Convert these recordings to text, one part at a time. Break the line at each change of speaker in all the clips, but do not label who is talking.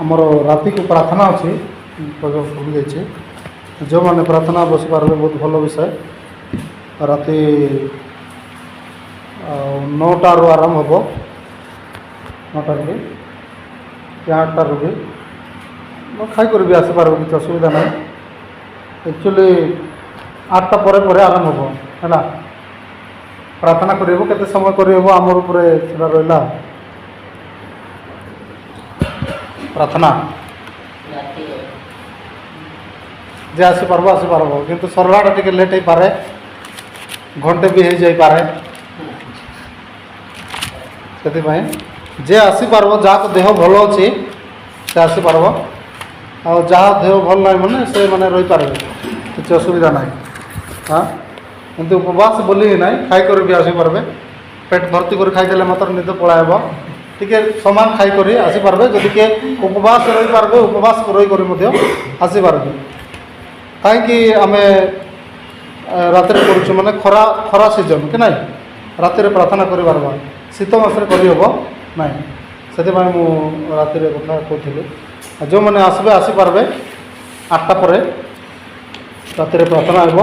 ଆମର ରାତିକୁ ପ୍ରାର୍ଥନା ଅଛି, କହିବାକୁ ଭୁଲି ଯାଇଛି। ଯେଉଁମାନେ ପ୍ରାର୍ଥନା ବସିପାରିବେ, ବହୁତ ଭଲ ବିଷୟ। ରାତି ଆଉ 9ଟାରୁ ଆରମ୍ଭ ହେବ, 9ଟାରୁ ବି କି 8ଟାରୁ ବି ଖାଇକରି ବି ଆସିପାରିବ, କିଛି ଅସୁବିଧା ନାହିଁ। ଆକ୍ଚୁଆଲି 8ଟା ପରେ ପରେ ଆରମ୍ଭ ହେବ, ହେଲା। ପ୍ରାର୍ଥନା କରିହେବ, କେତେ ସମୟ କରିହେବ, ଆମର ଉପରେ ସେଟା ରହିଲା। ପ୍ରାର୍ଥନା ଯେ ଆସିପାରିବ, ଆସିପାରିବ, କିନ୍ତୁ ସରିଲାଟା ଟିକେ ଲେଟ୍ ହେଇପାରେ, ଘଣ୍ଟେ ବି ହେଇଯାଇପାରେ। ସେଥିପାଇଁ ଯେ ଆସିପାରିବ, ଯାହାକୁ ଦେହ ଭଲ ଅଛି ସେ ଆସିପାରିବ, ଆଉ ଯାହା ଦେହ ଭଲ ନାହିଁ ମାନେ ସେମାନେ ରହିପାରିବେ, କିଛି ଅସୁବିଧା ନାହିଁ। ହଁ, କିନ୍ତୁ ଉପବାସ ବୋଲି ହିଁ ନାହିଁ, ଖାଇକରି ବି ଆସିପାରିବେ। ପେଟ ଭର୍ତ୍ତି କରି ଖାଇଦେଲେ ମାତ୍ର ନିଦ ପଳାଇବ। ଟିକେ ସମାନ ଖାଇକରି ଆସିପାରିବେ। ଯଦି କିଏ ଉପବାସ ରହିପାରିବେ, ଉପବାସ ରହିକରି ମଧ୍ୟ ଆସିପାରିବେ। କାହିଁକି ଆମେ ରାତିରେ କରୁଛୁ ମାନେ ଖରା ସିଜନ୍ କି ନାହିଁ, ରାତିରେ ପ୍ରାର୍ଥନା କରିପାରିବା। ଶୀତ ମାସରେ କରିହେବ ନାହିଁ, ସେଥିପାଇଁ ମୁଁ ରାତିରେ କଥା କହୁଥିଲି। ଆଉ ଯେଉଁମାନେ ଆସିବେ, ଆସିପାରିବେ। 8ଟା ପରେ ରାତିରେ ପ୍ରାର୍ଥନା ହେବ।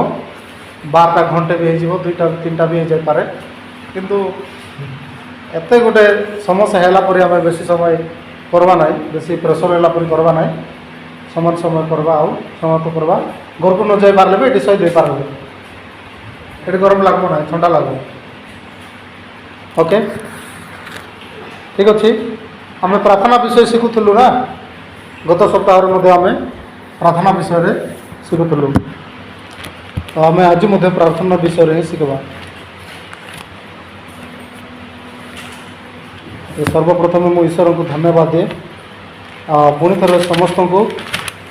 12ଟା ଘଣ୍ଟେ ବି ହେଇଯିବ, 2ଟା 3ଟା ବି ହେଇଯାଇପାରେ। କିନ୍ତୁ ଏତେ ଗୋଟେ ସମସ୍ୟା ହେଲା ପରେ ଆମେ ବେଶୀ ସମୟ କରିବା ନାହିଁ, ବେଶୀ ପ୍ରେସର୍ ହେଲା ପରି କରିବା ନାହିଁ। ସମାନ ସମୟ କରିବା ଆଉ ସମାପ୍ତ କରିବା। ଘରକୁ ନ ଯାଇପାରିଲେ ବି ଏଠି ସହି ଦେଇପାରିବେ। ଏଠି ଗରମ ଲାଗିବ ନାହିଁ, ଥଣ୍ଡା ଲାଗିବ। ଓକେ, ଠିକ୍ ଅଛି। ଆମେ ପ୍ରାର୍ଥନା ବିଷୟ ଶିଖୁଥିଲୁ ନା? ଗତ ସପ୍ତାହରେ ମଧ୍ୟ ଆମେ ପ୍ରାର୍ଥନା ବିଷୟରେ ଶିଖୁଥିଲୁ। ତ ଆମେ ଆଜି ମଧ୍ୟ ପ୍ରାର୍ଥନା ବିଷୟରେ ହିଁ ଶିଖିବା। ସର୍ବପ୍ରଥମେ ମୁଁ ଈଶ୍ୱରଙ୍କୁ ଧନ୍ୟବାଦ ଦିଏ। ଆଉ ପୁଣି ଥରେ ସମସ୍ତଙ୍କୁ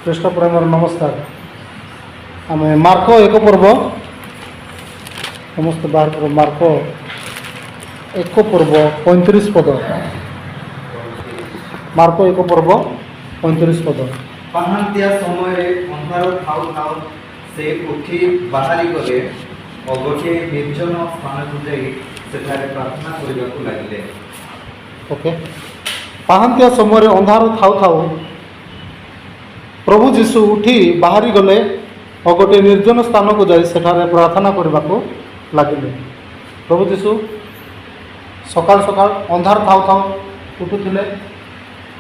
ଖ୍ରୀଷ୍ଟ ପ୍ରେମର ନମସ୍କାର। ଆମେ ମାର୍କ 1 ପର୍ବ ସମସ୍ତେ ବାହାର କର। ମାର୍କ 1 ପର୍ବ 35 ପଦ। ମାର୍କ 1 ପର୍ବ 35 ପଦ।
ପାହାନ୍ତିଆ ସମୟରେ ଅନ୍ଧାର ଥାଉ ଥାଉ ସେ ଉଠି ବାହାରି ଗଲେ ଓ ଗୋଟିଏ ନିର୍ଜନ ସ୍ଥାନକୁ ଯାଇ ସେଠାରେ ପ୍ରାର୍ଥନା କରିବାକୁ ଲାଗିଲେ।
ଓକେ। ପାହାନ୍ତିଆ ସମୟରେ ଅନ୍ଧାର ଥାଉ ଥାଉ ପ୍ରଭୁ ଯୀଶୁ ଉଠି ବାହାରି ଗଲେ ଓ ଗୋଟିଏ ନିର୍ଜନ ସ୍ଥାନକୁ ଯାଇ ସେଠାରେ ପ୍ରାର୍ଥନା କରିବାକୁ ଲାଗିଲେ। ପ୍ରଭୁ ଯୀଶୁ ସକାଳ ସକାଳ ଅନ୍ଧାର ଥାଉ ଥାଉ ଉଠୁଥିଲେ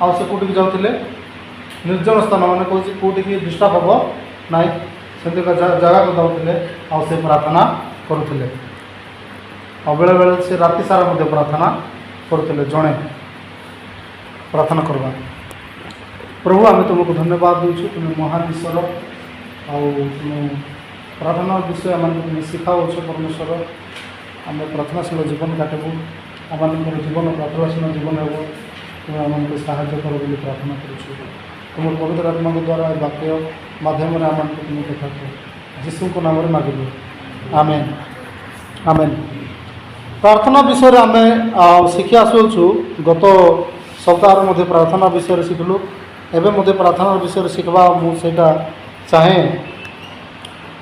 ଆଉ ସେ କେଉଁଠିକି ଯାଉଥିଲେ? ନିର୍ଜନ ସ୍ଥାନ, ମାନେ କହୁଛି କେଉଁଠିକି ଡିଷ୍ଟର୍ବ ହେବ ନାହିଁ, ସେମିତିକା ଜାଗାକୁ ଯାଉଥିଲେ ଆଉ ସେ ପ୍ରାର୍ଥନା କରୁଥିଲେ। ଆଉ ବେଳେବେଳେ ସେ ରାତି ସାରା ମଧ୍ୟ ପ୍ରାର୍ଥନା କରୁଥିଲେ। ଜଣେ ପ୍ରାର୍ଥନା କରିବା। ପ୍ରଭୁ, ଆମେ ତୁମକୁ ଧନ୍ୟବାଦ ଦେଉଛୁ। ତୁମେ ମହାନ ଈଶ୍ୱର ଆଉ ତୁମେ ପ୍ରାର୍ଥନା ବିଷୟ ଆମମାନଙ୍କୁ ତୁମେ ଶିଖାଉଛ। ପରମେଶ୍ୱର, ଆମେ ପ୍ରାର୍ଥନାଶୀଳ ଜୀବନ କାଟିବୁ, ଆମମାନଙ୍କର ଜୀବନ ପ୍ରାର୍ଥନାଶୀଳ ଜୀବନ ହେବ। ତୁମେ ଆମମାନଙ୍କୁ ସାହାଯ୍ୟ କର ବୋଲି ପ୍ରାର୍ଥନା କରୁଛୁ। ତୁମର ପବିତ୍ର ଆତ୍ମାଙ୍କ ଦ୍ୱାରା ଏ ବାକ୍ୟ ମାଧ୍ୟମରେ ଆମମାନଙ୍କୁ ତୁମେ କଥା କୁହ। ଯୀଶୁଙ୍କ ନାମରେ ମାଗିଲୁ, ଆମେନ୍, ଆମେନ୍। ପ୍ରାର୍ଥନା ବିଷୟରେ ଆମେ ଶିଖି ଆସୁଅଛୁ। ଗତ ସପ୍ତାହରେ ମଧ୍ୟ ପ୍ରାର୍ଥନା ବିଷୟରେ ଶିଖିଲୁ, ଏବେ ମଧ୍ୟ ପ୍ରାର୍ଥନା ବିଷୟରେ ଶିଖିବା। ମୁଁ ସେଇଟା ଚାହେଁ।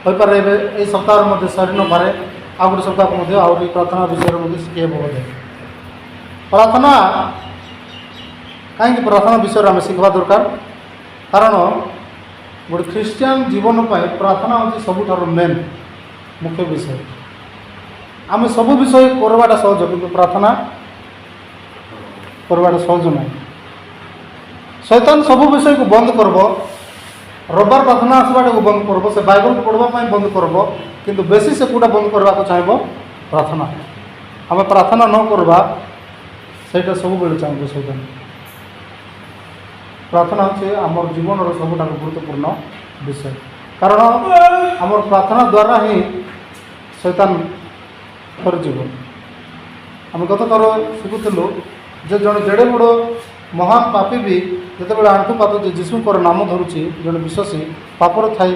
ହୋଇପାରେ ଏବେ ଏଇ ସପ୍ତାହରେ ମଧ୍ୟ ସରି ନପାରେ, ଆଉ ଗୋଟେ ସପ୍ତାହକୁ ମଧ୍ୟ ଆହୁରି ପ୍ରାର୍ଥନା ବିଷୟରେ ମଧ୍ୟ ଶିଖି ହେବ ବୋଧେ। ପ୍ରାର୍ଥନା କାହିଁକି, ପ୍ରାର୍ଥନା ବିଷୟରେ ଆମେ ଶିଖିବା ଦରକାର? କାରଣ ଗୋଟେ ଖ୍ରୀଷ୍ଟିଆନ ଜୀବନ ପାଇଁ ପ୍ରାର୍ଥନା ହେଉଛି ସବୁଠାରୁ ମେନ୍ ମୁଖ୍ୟ ବିଷୟ। ଆମେ ସବୁ ବିଷୟ କରିବାଟା ସହଜ, କିନ୍ତୁ ପ୍ରାର୍ଥନା କରିବାଟା ସହଜ ନାହିଁ। ଶୈତାନ ସବୁ ବିଷୟକୁ ବନ୍ଦ କରିବ। ରବିବାର ପ୍ରାର୍ଥନା ଆସିବାଟାକୁ ବନ୍ଦ କରିବ, ସେ ବାଇବଲ ପଢ଼ିବା ପାଇଁ ବନ୍ଦ କରିବ, କିନ୍ତୁ ବେଶୀ ସେ କେଉଁଟା ବନ୍ଦ କରିବାକୁ ଚାହିଁବ? ପ୍ରାର୍ଥନା। ଆମେ ପ୍ରାର୍ଥନା ନ କରିବା, ସେଇଟା ସବୁବେଳେ ଚାହିଁବ ଶୈତାନ। ପ୍ରାର୍ଥନା ହେଉଛି ଆମର ଜୀବନର ସବୁଠାରୁ ଗୁରୁତ୍ୱପୂର୍ଣ୍ଣ ବିଷୟ, କାରଣ ଆମର ପ୍ରାର୍ଥନା ଦ୍ୱାରା ହିଁ ଶୈତାନ ଥରିଯିବ। ଆମେ ଗତ ଥର ଶିଖୁଥିଲୁ ଯେ ଜଣେ ଯେଡ଼େ ବଡ଼ ମହାନ ପାପୀ ବି ଯେତେବେଳେ ଆଣ୍ଠୁ ପାତୁଛି, ଯୀଶୁଙ୍କର ନାମ ଧରୁଛି, ଜଣେ ବିଶ୍ୱାସୀ ପାପର ଥାଇ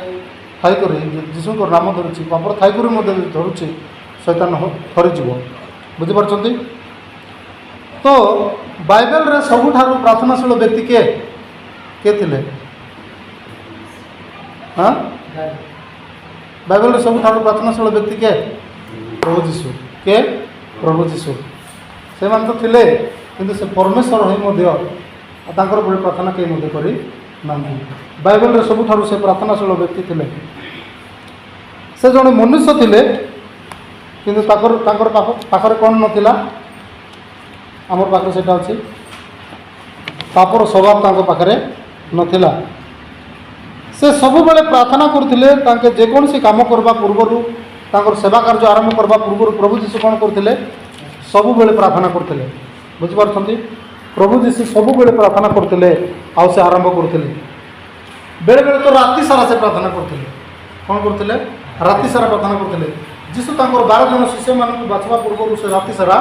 ଥାଇକରି ଯୀଶୁଙ୍କର ନାମ ଧରୁଛି, ପାପର ଥାଇକରି ମଧ୍ୟ ଧରୁଛି, ଶୈତାନ ଥରିଯିବ। ବୁଝିପାରୁଛନ୍ତି ତ? ବାଇବେଲରେ ସବୁଠାରୁ ପ୍ରାର୍ଥନାଶୀଳ ବ୍ୟକ୍ତି କିଏ କିଏ ଥିଲେ? ହଁ, ବାଇବେଲରେ ସବୁଠାରୁ ପ୍ରାର୍ଥନାଶୀଳ ବ୍ୟକ୍ତି କିଏ? ପ୍ରଭୁ ଯୀଶୁ। କିଏ? ପ୍ରଭୁ ଯୀଶୁ। ସେମାନେ ତ ଥିଲେ, କିନ୍ତୁ ସେ ପରମେଶ୍ୱର ହୋଇ ମଧ୍ୟ ତାଙ୍କର ଭଳି ପ୍ରାର୍ଥନା କେହି ମଧ୍ୟ କରି ନାହାନ୍ତି। ବାଇବଲରେ ସବୁଠାରୁ ସେ ପ୍ରାର୍ଥନାଶୀଳ ବ୍ୟକ୍ତି ଥିଲେ। ସେ ଜଣେ ମନୁଷ୍ୟ ଥିଲେ, କିନ୍ତୁ ତାଙ୍କର ପାଖରେ କ'ଣ ନଥିଲା? ଆମର ପାଖରେ ସେଇଟା ଅଛି। ପାପର ସ୍ୱଭାବ ତାଙ୍କ ପାଖରେ ନଥିଲା। ସେ ସବୁବେଳେ ପ୍ରାର୍ଥନା କରୁଥିଲେ। ତାଙ୍କେ ଯେକୌଣସି କାମ କରିବା ପୂର୍ବରୁ, ତାଙ୍କର ସେବା କାର୍ଯ୍ୟ ଆରମ୍ଭ କରିବା ପୂର୍ବରୁ ପ୍ରଭୁ ଯୀଶୁ କ'ଣ କରୁଥିଲେ? ସବୁବେଳେ ପ୍ରାର୍ଥନା କରୁଥିଲେ। ବୁଝିପାରୁଛନ୍ତି? ପ୍ରଭୁ ଯୀଶୁ ସବୁବେଳେ ପ୍ରାର୍ଥନା କରୁଥିଲେ ଆଉ ସେ ଆରମ୍ଭ କରୁଥିଲେ। ବେଳେବେଳେ ତ ରାତି ସାରା ସେ ପ୍ରାର୍ଥନା କରୁଥିଲେ। କ'ଣ କରୁଥିଲେ? ରାତି ସାରା ପ୍ରାର୍ଥନା କରୁଥିଲେ। ଯୀଶୁ ତାଙ୍କର 12 ଜଣ ଶିଷ୍ୟମାନଙ୍କୁ ବାଛିବା ପୂର୍ବରୁ ସେ ରାତି ସାରା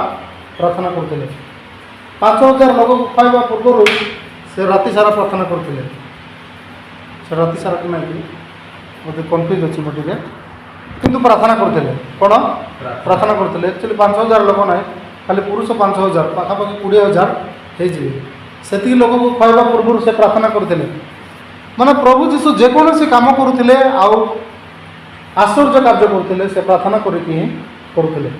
ପ୍ରାର୍ଥନା କରୁଥିଲେ। 5000 ଲୋକକୁ ଖୁଆଇବା ପୂର୍ବରୁ ସେ ରାତି ସାରା ପ୍ରାର୍ଥନା କରୁଥିଲେ। ସେ ରାତି ସାରା କି ନାହିଁ କି ମୋତେ କନଫ୍ୟୁଜ୍ ଅଛି ମୁଁ ଟିକେ, କିନ୍ତୁ ପ୍ରାର୍ଥନା କରୁଥିଲେ। କ'ଣ ପ୍ରାର୍ଥନା କରୁଥିଲେ? ଆକ୍ଚୁଆଲି 5000 ଲୋକ ନାହିଁ, ଖାଲି ପୁରୁଷ 5000, ପାଖାପାଖି 20,000 ହେଇଯିବେ। ସେତିକି ଲୋକକୁ ଖୁଆଇବା ପୂର୍ବରୁ ସେ ପ୍ରାର୍ଥନା କରୁଥିଲେ। ମାନେ ପ୍ରଭୁ ଯୀଶୁ ଯେକୌଣସି କାମ କରୁଥିଲେ ଆଉ ଆଶ୍ଚର୍ଯ୍ୟ କାର୍ଯ୍ୟ କରୁଥିଲେ, ସେ ପ୍ରାର୍ଥନା କରିକି ହିଁ କରୁଥିଲେ।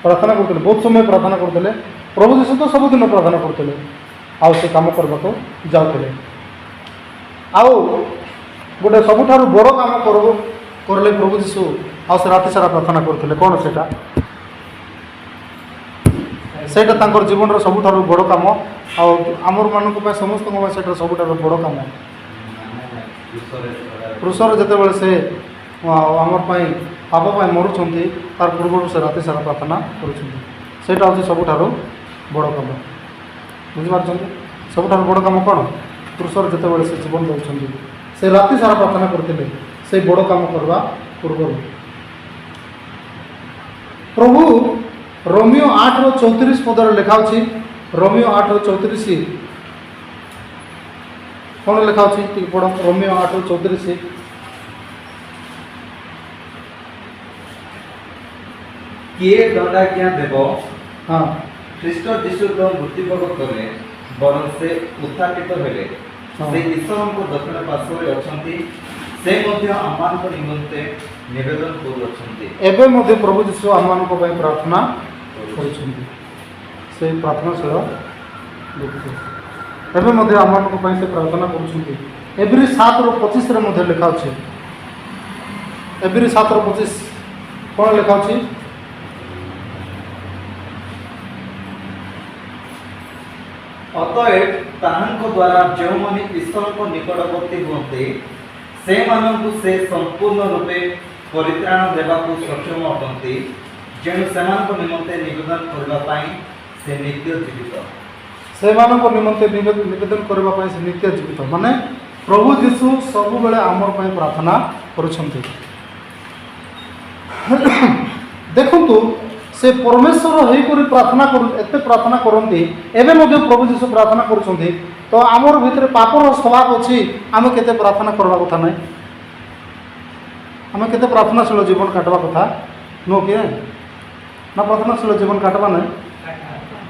ପ୍ରାର୍ଥନା କରୁଥିଲେ, ବହୁତ ସମୟ ପ୍ରାର୍ଥନା କରୁଥିଲେ। ପ୍ରଭୁ ଯୀଶୁ ତ ସବୁଦିନ ପ୍ରାର୍ଥନା କରୁଥିଲେ ଆଉ ସେ କାମ କରିବାକୁ ଯାଉଥିଲେ। ଆଉ ଗୋଟେ ସବୁଠାରୁ ବଡ଼ କାମ କରିଲେ ପ୍ରଭୁ ଯୀଶୁ, ଆଉ ସେ ରାତି ସାରା ପ୍ରାର୍ଥନା କରୁଥିଲେ। କ'ଣ ସେଇଟା? ସେଇଟା ତାଙ୍କର ଜୀବନର ସବୁଠାରୁ ବଡ଼ କାମ ଆଉ ଆମର ମାନଙ୍କ ପାଇଁ, ସମସ୍ତଙ୍କ ପାଇଁ ସେଇଟା ସବୁଠାରୁ ବଡ଼ କାମ।
କ୍ରୁଶରେ
କ୍ରୁଶରେ ଯେତେବେଳେ ସେ ଆମର ପାଇଁ, ପାପ ପାଇଁ ମରୁଛନ୍ତି, ତାର ପୂର୍ବରୁ ସେ ରାତି ସାରା ପ୍ରାର୍ଥନା କରୁଛନ୍ତି। ସେଇଟା ହେଉଛି ସବୁଠାରୁ ବଡ଼ କାମ। ବୁଝିପାରୁଛନ୍ତି? ସବୁଠାରୁ ବଡ଼ କାମ କ'ଣ? କ୍ରୁଶରେ ଯେତେବେଳେ ସେ ଜୀବନ ଦେଉଛନ୍ତି, ସେ ରାତି ସାରା ପ୍ରାର୍ଥନା କରୁଥିଲେ ସେଇ ବଡ଼ କାମ କରିବା ପୂର୍ବରୁ। ପ୍ରଭୁ ରୋମୀୟ 8ର 34 ପଦରେ ଲେଖା ଅଛି। ରୋମୀୟ 8ର 34 କ'ଣ ଲେଖା ଅଛି ଟିକେ ପଢ଼। ରୋମୀୟ 8ର 34।
କିଏ ଦଣ୍ଡାଜ୍ଞା ଦେବ?
ହଁ।
ଖ୍ରୀଷ୍ଟ ଯୀଶୁ ତ ମୃତ୍ୟୁଭୋଗ କଲେ, ବରଂ ସେ ଉତ୍ଥାପିତ ହେଲେ। ସେ ଈଶ୍ୱରଙ୍କ ଦକ୍ଷିଣ ପାର୍ଶ୍ୱରେ ଅଛନ୍ତି। ସେ ମଧ୍ୟ ଆମମାନଙ୍କ ନିମନ୍ତେ ନିବେଦନ କରୁଅଛନ୍ତି।
ଏବେ ମଧ୍ୟ ପ୍ରଭୁ ଯୀଶୁ ଆମମାନଙ୍କ ପାଇଁ ପ୍ରାର୍ଥନା କରୁଛନ୍ତି। ସେଇ ପ୍ରାର୍ଥନାଶୀଳ ବ୍ୟକ୍ତି ଏବେ ମଧ୍ୟ ଆମମାନଙ୍କ ପାଇଁ ସେ ପ୍ରାର୍ଥନା କରୁଛନ୍ତି। ଏବ୍ରୀ 7ର 25ରେ ମଧ୍ୟ ଲେଖା ଅଛି। ଏବ୍ରୀ 7ର 25 କ'ଣ ଲେଖା ଅଛି?
ଅତଏବ ତାହାଙ୍କ ଦ୍ୱାରା ଯେଉଁମାନେ ଈଶ୍ୱରଙ୍କ ନିକଟବର୍ତ୍ତୀ ହୁଅନ୍ତି, ସେମାନଙ୍କୁ ସେ ସମ୍ପୂର୍ଣ୍ଣ ରୂପେ ପରିତ୍ରାଣ ଦେବାକୁ ସକ୍ଷମ ଅଟନ୍ତି, ଯେଣୁ ସେମାନଙ୍କ ନିମନ୍ତେ ନିବେଦନ କରିବା ପାଇଁ ସେ ନିତ୍ୟ ଜୀବିତ।
ସେମାନଙ୍କ ନିମନ୍ତେ ନିବେଦନ କରିବା ପାଇଁ ସେ ନିତ୍ୟ ଜୀବିତ। ମାନେ ପ୍ରଭୁ ଯୀଶୁ ସବୁବେଳେ ଆମର ପାଇଁ ପ୍ରାର୍ଥନା କରୁଛନ୍ତି। ଦେଖନ୍ତୁ, ସେ ପରମେଶ୍ୱର ହେଇକରି ପ୍ରାର୍ଥନା କରୁ, ଏତେ ପ୍ରାର୍ଥନା କରନ୍ତି। ଏବେ ମଧ୍ୟ ପ୍ରଭୁ ଯୀଶୁ ପ୍ରାର୍ଥନା କରୁଛନ୍ତି। ତ ଆମର ଭିତରେ ପାପର ସ୍ୱଭାବ ଅଛି, ଆମେ କେତେ ପ୍ରାର୍ଥନା କରିବା କଥା ନାହିଁ? ଆମେ କେତେ ପ୍ରାର୍ଥନାଶୀଳ ଜୀବନ କାଟବା କଥା ନୁହଁ କି? ନା ପ୍ରାର୍ଥନାଶୀଳ ଜୀବନ କାଟବା ନାହିଁ?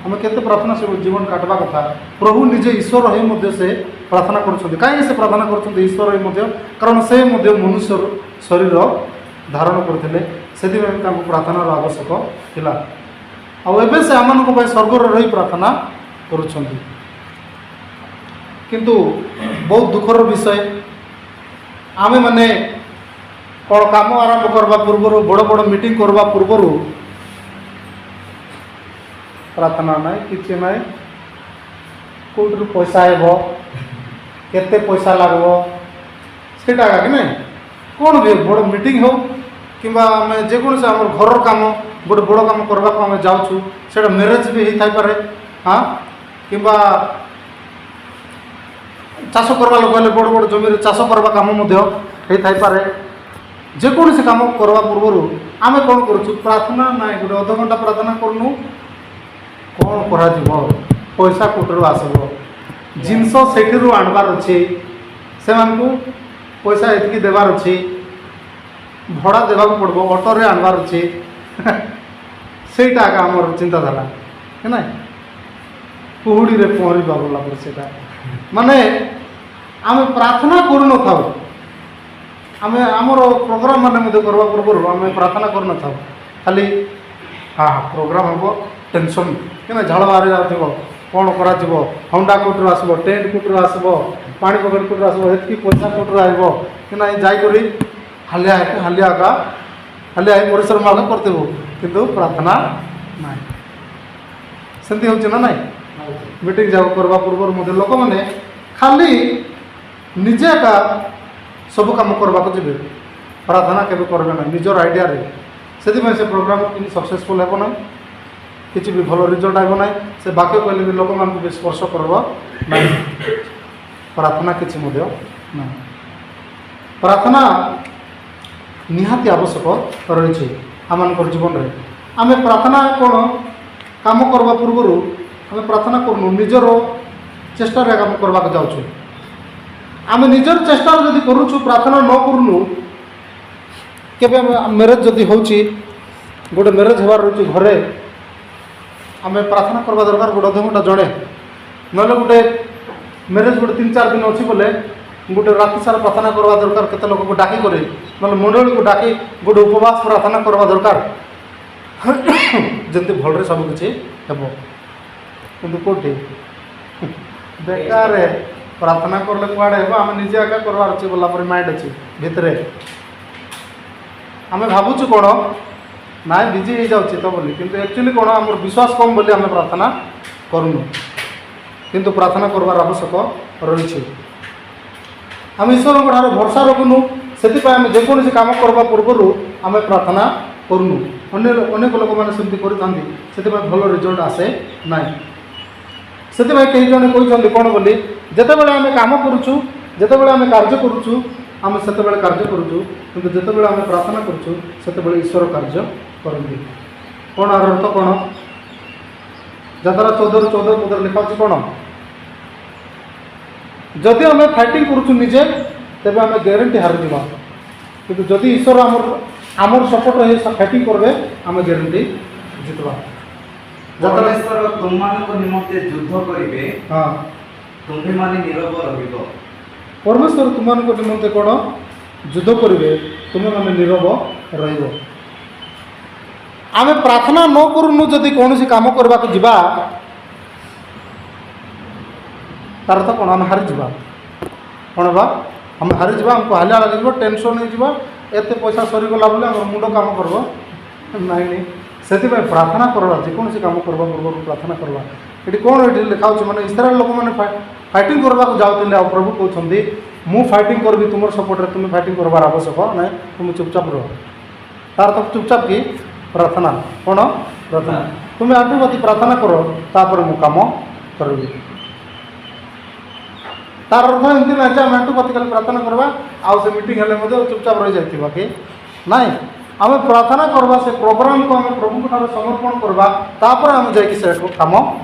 ଆମେ କେତେ ପ୍ରାର୍ଥନାଶୀଳ ଜୀବନ କାଟବା କଥା। ପ୍ରଭୁ ନିଜେ ଈଶ୍ୱର ହେଇ ମଧ୍ୟ ସେ ପ୍ରାର୍ଥନା କରୁଛନ୍ତି। କାହିଁକି ସେ ପ୍ରାର୍ଥନା କରୁଛନ୍ତି ଈଶ୍ୱର ହେଇ ମଧ୍ୟ? କାରଣ ସେ ମଧ୍ୟ ମନୁଷ୍ୟ ଶରୀର ଧାରଣ କରିଥିଲେ, ସେଥିପାଇଁ ତାଙ୍କୁ ପ୍ରାର୍ଥନାର ଆବଶ୍ୟକ ଥିଲା। ଆଉ ଏବେ ସେ ଆମମାନଙ୍କ ପାଇଁ ସ୍ୱର୍ଗରେ ରହି ପ୍ରାର୍ଥନା କରୁଛନ୍ତି। କିନ୍ତୁ ବହୁତ ଦୁଃଖର ବିଷୟ, ଆମେମାନେ କ'ଣ କାମ ଆରମ୍ଭ କରିବା ପୂର୍ବରୁ, ବଡ଼ ବଡ଼ ମିଟିଂ କରିବା ପୂର୍ବରୁ ପ୍ରାର୍ଥନା ନାହିଁ, କିଛି ନାହିଁ। କେଉଁଠିରୁ ପଇସା ହେବ, କେତେ ପଇସା ଲାଗିବ, ସେଇଟା ଆଗା କି ନାହିଁ? କ'ଣ ବି ବଡ଼ ମିଟିଂ ହେଉ କିମ୍ବା ଆମେ ଯେକୌଣସି ଆମର ଘରର କାମ, ଗୋଟେ ବଡ଼ କାମ କରିବାକୁ ଆମେ ଯାଉଛୁ, ସେଇଟା ମ୍ୟାରେଜ୍ ବି ହେଇଥାଇପାରେ, ହଁ, କିମ୍ବା ଚାଷ କରିବା ଲୋକ ହେଲେ ବଡ଼ ବଡ଼ ଜମିରେ ଚାଷ କରିବା କାମ ମଧ୍ୟ ହେଇଥାଇପାରେ। ଯେକୌଣସି କାମ କରିବା ପୂର୍ବରୁ ଆମେ କ'ଣ କରୁଛୁ? ପ୍ରାର୍ଥନା ନାହିଁ, ଗୋଟେ ଅଧଘଣ୍ଟା ପ୍ରାର୍ଥନା କରୁନୁ। କ'ଣ କରାଯିବ, ପଇସା କୋଉଠାରୁ ଆସିବ, ଜିନିଷ ସେଠିରୁ ଆଣିବାର ଅଛି, ସେମାନଙ୍କୁ ପଇସା ଏତିକି ଦେବାର ଅଛି, ଭଡ଼ା ଦେବାକୁ ପଡ଼ିବ, ଅଟୋରେ ଆଣିବାର ଅଛି, ସେଇଟା ଏକା ଆମର ଚିନ୍ତାଧାରା କି ନାଇଁ? କୁହୁଡ଼ିରେ ପହଁରିବା ଗଲା ପରେ ସେଇଟା। ମାନେ ଆମେ ପ୍ରାର୍ଥନା କରୁନଥାଉ। ଆମେ ଆମର ପ୍ରୋଗ୍ରାମ୍ ମାନେ ମଧ୍ୟ କରିବା ପୂର୍ବରୁ ଆମେ ପ୍ରାର୍ଥନା କରୁନଥାଉ। ଖାଲି ହଁ ହଁ ପ୍ରୋଗ୍ରାମ୍ ହେବ, ଟେନସନ୍ କାହିଁକିନା ଝାଳ ବାହାରି ଯାଉଥିବ। କ'ଣ କରାଯିବ? ହଣ୍ଡା କୋଉଠୁ ଆସିବ? ଟେଣ୍ଟ କୋଉଠୁ ଆସିବ? ପାଣି ପକେଟ କୋଉଠୁ ଆସିବ? ଏତିକି ପଇସା କୋଉଠୁ ଆସିବ କି ନାଇଁ? ଯାଇକରି ହାଲିଆ ହେଇକି, ହାଲିଆ ଏକା ହାଲିଆ ହେଇ ପରିଶ୍ରମ ଆଗ କରିଥିବୁ, କିନ୍ତୁ ପ୍ରାର୍ଥନା ନାହିଁ। ସେମିତି ହେଉଛି ନା ନାଇଁ? ମିଟିଂ ଯାକ କରିବା ପୂର୍ବରୁ ମଧ୍ୟ ଲୋକମାନେ ଖାଲି ନିଜେ ଏକା ସବୁ କାମ କରିବାକୁ ଯିବେ, ପ୍ରାର୍ଥନା କେବେ କରିବେ ନାହିଁ ନିଜର ଆଇଡ଼ିଆରେ। ସେଥିପାଇଁ ସେ ପ୍ରୋଗ୍ରାମ୍ କିନ୍ତୁ ସକ୍ସେସଫୁଲ୍ ହେବ ନାହିଁ, କିଛି ବି ଭଲ ରେଜଲ୍ଟ ଆସିବ ନାହିଁ। ସେ ବାକ୍ୟ କହିଲେ ବି ଲୋକମାନଙ୍କୁ ବି ସ୍ପର୍ଶ କରିବ ନାହିଁ। ପ୍ରାର୍ଥନା କିଛି ମଧ୍ୟ ନାହିଁ। ପ୍ରାର୍ଥନା ନିହାତି ଆବଶ୍ୟକ ରହିଛି ଆମମାନଙ୍କର ଜୀବନରେ। ଆମେ ପ୍ରାର୍ଥନା କ'ଣ, କାମ କରିବା ପୂର୍ବରୁ ଆମେ ପ୍ରାର୍ଥନା କରୁନୁ, ନିଜର ଚେଷ୍ଟାରେ କାମ କରିବାକୁ ଯାଉଛୁ। ଆମେ ନିଜର ଚେଷ୍ଟାରେ ଯଦି କରୁଛୁ, ପ୍ରାର୍ଥନା ନ କରୁନୁ, କେବେ ଆମେ ମ୍ୟାରେଜ୍ ଯଦି ହେଉଛି, ଗୋଟେ ମ୍ୟାରେଜ୍ ହେବାର ରହୁଛି ଘରେ, ଆମେ ପ୍ରାର୍ଥନା କରିବା ଦରକାର ଗୋଟେ ଅଧଘଣ୍ଟା ଜଣେ। ନହେଲେ ଗୋଟେ ମ୍ୟାରେଜ୍ ଗୋଟେ 3-4 ଦିନ ଅଛି ବୋଲେ ଗୋଟେ ରାତି ସାରା ପ୍ରାର୍ଥନା କରିବା ଦରକାର, କେତେ ଲୋକକୁ ଡାକି କରି, ନହେଲେ ମଣ୍ଡଳୀକୁ ଡାକି ଗୋଟେ ଉପବାସ ପ୍ରାର୍ଥନା କରିବା ଦରକାର, ଯେମିତି ଭଲରେ ସବୁ କିଛି ହେବ। କିନ୍ତୁ କେଉଁଠି? ବେକାରେ ପ୍ରାର୍ଥନା କଲେ କୁଆଡ଼େ ହେବ? ଆମେ ନିଜେ ଏକା କରିବାର ଅଛି ବୋଲା ପରେ ମାଇଣ୍ଡ ଅଛି ଭିତରେ। ଆମେ ଭାବୁଛୁ କ'ଣ, ନାଇଁ, ବିଜି ହେଇଯାଉଛି ତ ବୋଲି। କିନ୍ତୁ ଆକ୍ଚୁଆଲି କ'ଣ, ଆମର ବିଶ୍ୱାସ କମ୍ ବୋଲି ଆମେ ପ୍ରାର୍ଥନା କରୁନୁ। କିନ୍ତୁ ପ୍ରାର୍ଥନା କରିବାର ଆବଶ୍ୟକ ରହିଛି। ଆମେ ଈଶ୍ୱରଙ୍କ ଠାରୁ ଭରସା ରଖୁନୁ, ସେଥିପାଇଁ ଆମେ ଯେକୌଣସି କାମ କରିବା ପୂର୍ବରୁ ଆମେ ପ୍ରାର୍ଥନା କରୁନୁ। ଅନ୍ୟ ଅନେକ ଲୋକମାନେ ସେମିତି କରିଥାନ୍ତି, ସେଥିପାଇଁ ଭଲ ରେଜଲ୍ଟ ଆସେ ନାହିଁ। ସେଥିପାଇଁ କେହି ଜଣେ କହିଛନ୍ତି କ'ଣ ବୋଲି, ଯେତେବେଳେ ଆମେ କାମ କରୁଛୁ, ଯେତେବେଳେ ଆମେ କାର୍ଯ୍ୟ କରୁଛୁ, ଆମେ ସେତେବେଳେ କାର୍ଯ୍ୟ କରୁଛୁ, କିନ୍ତୁ ଯେତେବେଳେ ଆମେ ପ୍ରାର୍ଥନା କରୁଛୁ, ସେତେବେଳେ ଈଶ୍ୱର କାର୍ଯ୍ୟ କରନ୍ତି। କ'ଣ ଆର ଅର୍ଥ କ'ଣ? ଯାତ୍ରା 14ରୁ 14 ପଦରେ ଲେଖା ଅଛି କ'ଣ? ଯଦି ଆମେ ଫାଇଟିଂ କରୁଛୁ ନିଜେ, ତେବେ ଆମେ ଗ୍ୟାରେଣ୍ଟି ହାରିଯିବା। କିନ୍ତୁ ଯଦି ଈଶ୍ୱର ଆମର ସପୋର୍ଟ ହେଇ ଫାଇଟିଂ କରିବେ, ଆମେ ଗ୍ୟାରେଣ୍ଟି ଜିତବା। ଯାତ୍ରା
ପରମେଶ୍ୱର ତୁମମାନଙ୍କ ନିମନ୍ତେ ଯୁଦ୍ଧ କରିବେ, ତୁମ୍ଭେମାନେ ନୀରବ ରହିବ।
ପରମେଶ୍ୱର ତୁମମାନଙ୍କ ନିମନ୍ତେ କ'ଣ ଯୁଦ୍ଧ କରିବେ, ତୁମେମାନେ ନୀରବ ରହିବ। ଆମେ ପ୍ରାର୍ଥନା ନ କରୁନୁ, ଯଦି କୌଣସି କାମ କରିବାକୁ ଯିବା, ତାର ତ କ'ଣ, ଆମେ ହାରିଯିବା। କ'ଣ ବା ଆମେ ହାରିଯିବା? ଆମକୁ ହାଲିଆ ଲାଗିଯିବ, ଟେନସନ୍ ହେଇଯିବ, ଏତେ ପଇସା ସରିଗଲା ବୋଲି ଆମର ମୁଣ୍ଡ କାମ କରିବ ନାଇଁ ନାଇଁ। ସେଥିପାଇଁ ପ୍ରାର୍ଥନା କରିବା, ଯେକୌଣସି କାମ କରିବା ପୂର୍ବରୁ ପ୍ରାର୍ଥନା କରିବା। ଏଠି କ'ଣ ଏଠି ଲେଖା ହେଉଛି? ମାନେ ଇସ୍ରାଏଲ ଲୋକମାନେ ଫାଇଟିଂ କରିବାକୁ ଯାଉଥିଲେ, ଆଉ ପ୍ରଭୁ କହୁଛନ୍ତି, ମୁଁ ଫାଇଟିଂ କରିବି ତୁମର ସପୋର୍ଟରେ, ତୁମେ ଫାଇଟିଂ କରିବାର ଆବଶ୍ୟକ ନାହିଁ, ତୁମେ ଚୁପଚାପ ରୁହ। ତାର ତ ଚୁପଚାପ କି ପ୍ରାର୍ଥନା। କ'ଣ ପ୍ରାର୍ଥନା? ତୁମେ ଆଣ୍ଠୁ ପାତି ପ୍ରାର୍ଥନା କର, ତାପରେ ମୁଁ କାମ କରିବି। ତାର ଅର୍ଥ ଏମିତି ନାହିଁ ଯେ ଆମେ ଆଣ୍ଠୁ ପାତି ଖାଲି ପ୍ରାର୍ଥନା କରିବା ଆଉ ସେ ମିଟିଂ ହେଲେ ମଧ୍ୟ ଚୁପଚାପ ରହିଯାଇଥିବା କି ନାଇଁ। ଆମେ ପ୍ରାର୍ଥନା କରିବା, ସେ ପ୍ରୋଗ୍ରାମକୁ ଆମେ ପ୍ରଭୁଙ୍କ ଠାରୁ ସମର୍ପଣ କରିବା, ତାପରେ ଆମେ ଯାଇକି ସେ କାମ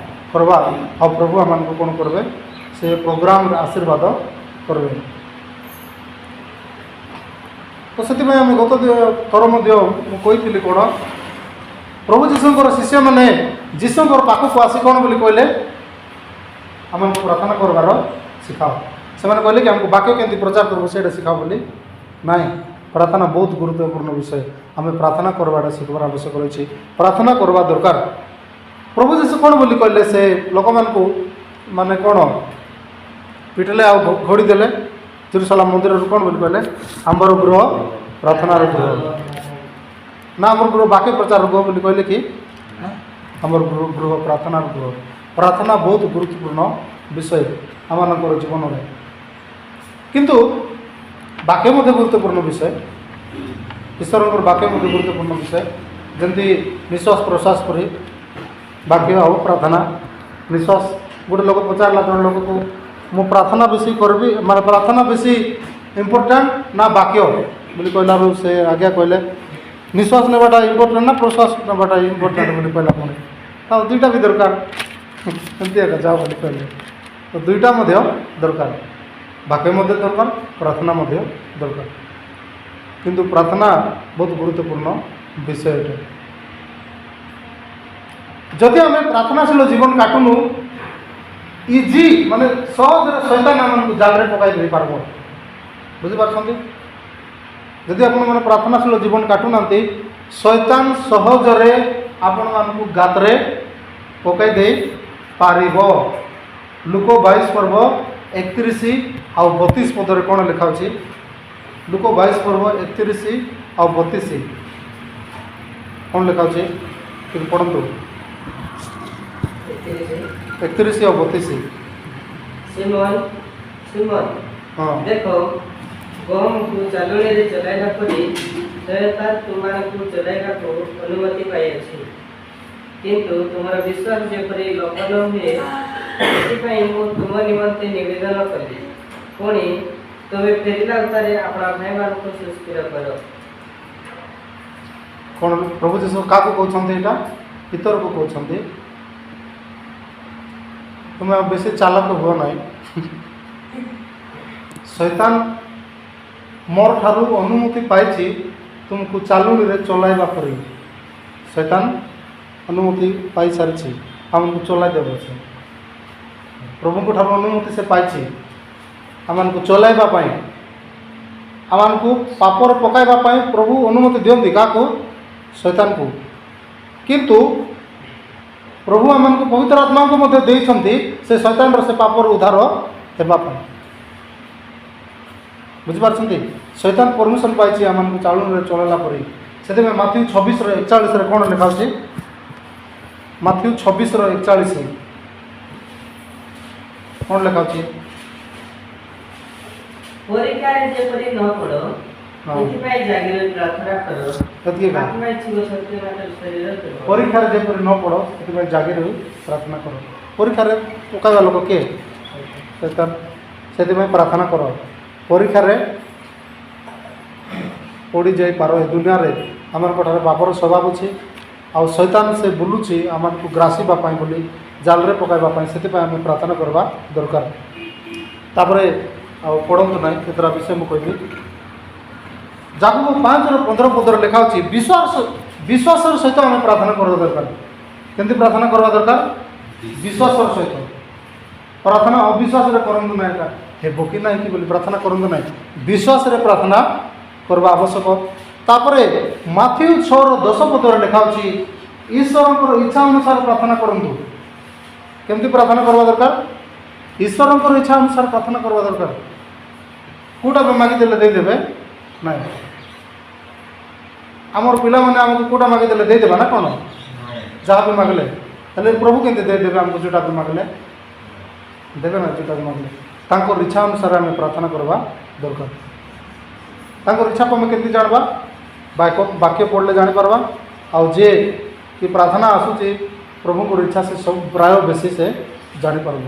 କରିବା। ଆଉ ପ୍ରଭୁ ଆମମାନଙ୍କୁ କ'ଣ କରିବେ? ସେ ପ୍ରୋଗ୍ରାମରେ ଆଶୀର୍ବାଦ କରିବେ। ତ ସେଥିପାଇଁ ଆମେ ଗତ ଥର ମଧ୍ୟ ମୁଁ କହିଥିଲି କ'ଣ, ପ୍ରଭୁ ଯୀଶୁଙ୍କର ଶିଷ୍ୟମାନେ ଯୀଶୁଙ୍କର ପାଖକୁ ଆସି କ'ଣ ବୋଲି କହିଲେ? ଆମକୁ ପ୍ରାର୍ଥନା କରିବାର ଶିଖାଅ। ସେମାନେ କହିଲେ କି ଆମକୁ ବାକ୍ୟ କେମିତି ପ୍ରଚାର କରିବ ସେଇଟା ଶିଖାଅ ବୋଲି ନାଇଁ। ପ୍ରାର୍ଥନା ବହୁତ ଗୁରୁତ୍ୱପୂର୍ଣ୍ଣ ବିଷୟ। ଆମେ ପ୍ରାର୍ଥନା କରିବାଟା ଶିଖିବାର ଆବଶ୍ୟକ ରହିଛି। ପ୍ରାର୍ଥନା କରିବା ଦରକାର। ପ୍ରଭୁ ଯୀଶୁ କ'ଣ ବୋଲି କହିଲେ? ସେ ଲୋକମାନଙ୍କୁ ମାନେ କ'ଣ ପିଟିଲେ ଆଉ ଘୋଡ଼ି ଦେଲେ ଜେରୁସାଲାମ ମନ୍ଦିରରୁ। କ'ଣ ବୋଲି କହିଲେ? ଆମ୍ଭର ଗୃହ ପ୍ରାର୍ଥନାର ଗୃହ ନା ଆମର ଗୃହ ବାକ୍ୟ ପ୍ରଚାର ଗୃହ ବୋଲି କହିଲେ କି? ଆମର ଗୃହ ପ୍ରାର୍ଥନାର ଗୃହ। ପ୍ରାର୍ଥନା ବହୁତ ଗୁରୁତ୍ୱପୂର୍ଣ୍ଣ ବିଷୟ ଆମମାନଙ୍କର ଜୀବନରେ। କିନ୍ତୁ ବାକ୍ୟ ମଧ୍ୟ ଗୁରୁତ୍ୱପୂର୍ଣ୍ଣ ବିଷୟ। ଈଶ୍ୱରଙ୍କର ବାକ୍ୟ ମଧ୍ୟ ଗୁରୁତ୍ୱପୂର୍ଣ୍ଣ ବିଷୟ। ଯେମିତି ନିଶ୍ୱାସ ପ୍ରଶ୍ୱାସ ପରି ବାକ୍ୟ ଆଉ ପ୍ରାର୍ଥନା। ନିଶ୍ୱାସ, ଗୋଟେ ଲୋକ ପଚାରିଲା ଜଣେ ଲୋକକୁ, ମୁଁ ପ୍ରାର୍ଥନା ବେଶୀ କରିବି, ମାନେ ପ୍ରାର୍ଥନା ବେଶୀ ଇମ୍ପୋର୍ଟାଣ୍ଟ ନା ବାକ୍ୟ ବୋଲି କହିଲାରୁ ସେ ଆଜ୍ଞା କହିଲେ, ନିଶ୍ୱାସ ନେବାଟା ଇମ୍ପୋର୍ଟାଣ୍ଟ ନା ପ୍ରଶ୍ୱାସ ନେବାଟା ଇମ୍ପୋର୍ଟାଣ୍ଟ ବୋଲି କହିଲା। ପୁଣି ଆଉ ଦୁଇଟା ବି ଦରକାର, ଏମିତି ଏକା ଯାଅ ବୋଲି କହିଲେ। ତ ଦୁଇଟା ମଧ୍ୟ ଦରକାର, ବାକ୍ୟ ମଧ୍ୟ ଦରକାର, ପ୍ରାର୍ଥନା ମଧ୍ୟ ଦରକାର। କିନ୍ତୁ ପ୍ରାର୍ଥନା ବହୁତ ଗୁରୁତ୍ୱପୂର୍ଣ୍ଣ ବିଷୟ ଅଟେ। ଯଦି ଆମେ ପ୍ରାର୍ଥନାଶୀଳ ଜୀବନ କାଟୁନୁ, ଇଜି ମାନେ ସହଜରେ ଶୈତାନ ଆମମାନଙ୍କୁ ଜାଲରେ ପକାଇ ଦେଇପାରିବ। ବୁଝିପାରୁଛନ୍ତି? ଯଦି ଆପଣମାନେ ପ୍ରାର୍ଥନାଶୀଳ ଜୀବନ କାଟୁନାହାନ୍ତି, ଶୈତାନ ସହଜରେ ଆପଣମାନଙ୍କୁ ଗାତରେ ପକାଇ ଦେଇପାରିବ। ଲୂକ 22 ପର୍ବ 31 ଆଉ 32 ପଦରେ କ'ଣ ଲେଖା ଅଛି? ଲୂକ 22 ପର୍ବ 31 ଆଉ 32 କ'ଣ ଲେଖା ଅଛି ଟିକେ ପଢ଼ନ୍ତୁ। 31 ଆଉ 32।
ସିମନ, ସିମନ, ଦେଖ, ଗହମକୁ ଚାଲୁଣିରେ ଚଲାଇଲା ପରି ଶୟତାନ ତୁମମାନଙ୍କୁ ଚଲାଇବାକୁ ଅନୁମତି ପାଇଅଛି। କିନ୍ତୁ ତୁମର ବିଶ୍ୱାସ ଯେପରି ଲୋପ ନ ହୁଏ, ସେଥିପାଇଁ ମୁଁ ତୁମ ନିମନ୍ତେ ନିବେଦନ କଲି। ପୁଣି ତୁମେ ଫେରିଲା ଉତ୍ତାରେ ଆପଣା ଭାଇମାନଙ୍କୁ ସୁସ୍ଥିର କର।
କ'ଣ ପ୍ରଭୁ ଯୀଶୁ କାହାକୁ କହୁଛନ୍ତି? ଏଇଟା ପିତରକୁ କହୁଛନ୍ତି, ତୁମେ ଆଉ ବେଶୀ ଚାଲାକ ହୁଅ ନାହିଁ। ଶୈତାନ ମୋର ଠାରୁ ଅନୁମତି ପାଇଛି ତୁମକୁ ଚାଲୁଣିରେ ଚଲାଇବା ପରି। ଶୈତାନ ଅନୁମତି ପାଇସାରିଛି, ଆମକୁ ଚଲାଇ ଦେବ ସେ। ପ୍ରଭୁଙ୍କ ଠାରୁ ଅନୁମତି ସେ ପାଇଛି ଆମମାନଙ୍କୁ ଚଲାଇବା ପାଇଁ, ଆମମାନଙ୍କୁ ପାପରେ ପକାଇବା ପାଇଁ ପ୍ରଭୁ ଅନୁମତି ଦିଅନ୍ତି। କାହାକୁ? ଶୈତାନକୁ। କିନ୍ତୁ ପ୍ରଭୁ ଆମମାନଙ୍କୁ ପବିତ୍ର ଆତ୍ମାଙ୍କୁ ମଧ୍ୟ ଦେଇଛନ୍ତି ସେ ଶୈତାନର ସେ ପାପରୁ ଉଦ୍ଧାର ହେବା ପାଇଁ। ବୁଝିପାରୁଛନ୍ତି? ଶୈତାନ ପରମିସନ୍ ପାଇଛି ଆମମାନଙ୍କୁ ଚାଳୁଣିରେ ଚଳାଇଲା ପରି। ସେଥିପାଇଁ ମାଥ୍ୟୁ 26ର 41ରେ କ'ଣ ଲେଖା ଅଛି? ମାଥ୍ୟୁ 26ର 41 କ'ଣ ଲେଖା ଅଛି?
ପରୀକ୍ଷାରେ ଯେପରି ନ ପଡ଼, ଏଥିପାଇଁ ଜାଗି ରହି ପ୍ରାର୍ଥନା କର।
ଏତିକି ଏକା।
ଆତ୍ମା ଇଚ୍ଛୁକ ସତ୍ୟ, ମାତ୍ର ଶରୀର ଦୁର୍ବଳ।
ପରୀକ୍ଷାରେ ଯେପରି ନ ପଡ଼, ସେଥିପାଇଁ ଜାଗି ରହି ପ୍ରାର୍ଥନା କର। ପରୀକ୍ଷାରେ ପକାଇବା ଲୋକ କିଏ? ଶୈତାନ। ସେଥିପାଇଁ ପ୍ରାର୍ଥନା କର। ପରୀକ୍ଷାରେ ପଡ଼ିଯାଇପାର। ଏ ଦୁନିଆରେ ଆମମାନଙ୍କ ଠାରେ ପାପର ସ୍ୱଭାବ ଅଛି ଆଉ ଶୈତାନ ସେ ବୁଲୁଛି ଆମମାନଙ୍କୁ ଗ୍ରାସିବା ପାଇଁ ବୋଲି, ଜାଲରେ ପକାଇବା ପାଇଁ। ସେଥିପାଇଁ ଆମେ ପ୍ରାର୍ଥନା କରିବା ଦରକାର। ତାପରେ ଆଉ ପଢ଼ନ୍ତୁ ନାହିଁ, କେତେଟା ବିଷୟ ମୁଁ କହିବି। ଯାକୁବ 5ର 15 ପଦରେ ଲେଖା ଅଛି, ବିଶ୍ୱାସର ସହିତ ଆମେ ପ୍ରାର୍ଥନା କରିବା ଦରକାର। କେମିତି ପ୍ରାର୍ଥନା କରିବା ଦରକାର? ବିଶ୍ୱାସର ସହିତ। ପ୍ରାର୍ଥନା ଅବିଶ୍ୱାସରେ କରନ୍ତୁ ନାହିଁ। ଏଟା ହେବ କି ନାହିଁ କି ବୋଲି ପ୍ରାର୍ଥନା କରନ୍ତୁ ନାହିଁ। ବିଶ୍ୱାସରେ ପ୍ରାର୍ଥନା କରିବା ଆବଶ୍ୟକ। ତାପରେ ମାଥ୍ୟୁ 6ର 10 ପଦରେ ଲେଖା ଅଛି, ଈଶ୍ୱରଙ୍କର ଇଚ୍ଛା ଅନୁସାରେ ପ୍ରାର୍ଥନା କରନ୍ତୁ। କେମିତି ପ୍ରାର୍ଥନା କରିବା ଦରକାର? ଈଶ୍ୱରଙ୍କର ଇଚ୍ଛା ଅନୁସାରେ ପ୍ରାର୍ଥନା କରିବା ଦରକାର। କେଉଁଟା ବି ମାଗିଦେଲେ ଦେଇଦେବେ ନାଇଁ। ଆମର ପିଲାମାନେ ଆମକୁ କେଉଁଟା ମାଗିଦେଲେ ଦେଇଦେବା ନା କ'ଣ? ଯାହା ବି ମାଗିଲେ। ହେଲେ ପ୍ରଭୁ କେମିତି ଦେଇଦେବେ ଆମକୁ? ଯେଉଁଟା ବି ମାଗିଲେ ଦେବେ ନା? ଯେଉଁଟା ବି ମାଗିଲେ। ତାଙ୍କର ଇଚ୍ଛା ଅନୁସାରେ ଆମେ ପ୍ରାର୍ଥନା କରିବା ଦରକାର। ତାଙ୍କର ଇଚ୍ଛାକୁ ଆମେ କେମିତି ଜାଣିବା? ବାକ୍ୟ ପଢ଼ିଲେ ଜାଣିପାରବା। ଆଉ ଯିଏ କି ପ୍ରାର୍ଥନା ଆସୁଛି, ପ୍ରଭୁଙ୍କର ଇଚ୍ଛା ସେ ସବୁ ପ୍ରାୟ ବେଶୀ ସେ ଜାଣିପାରିବ।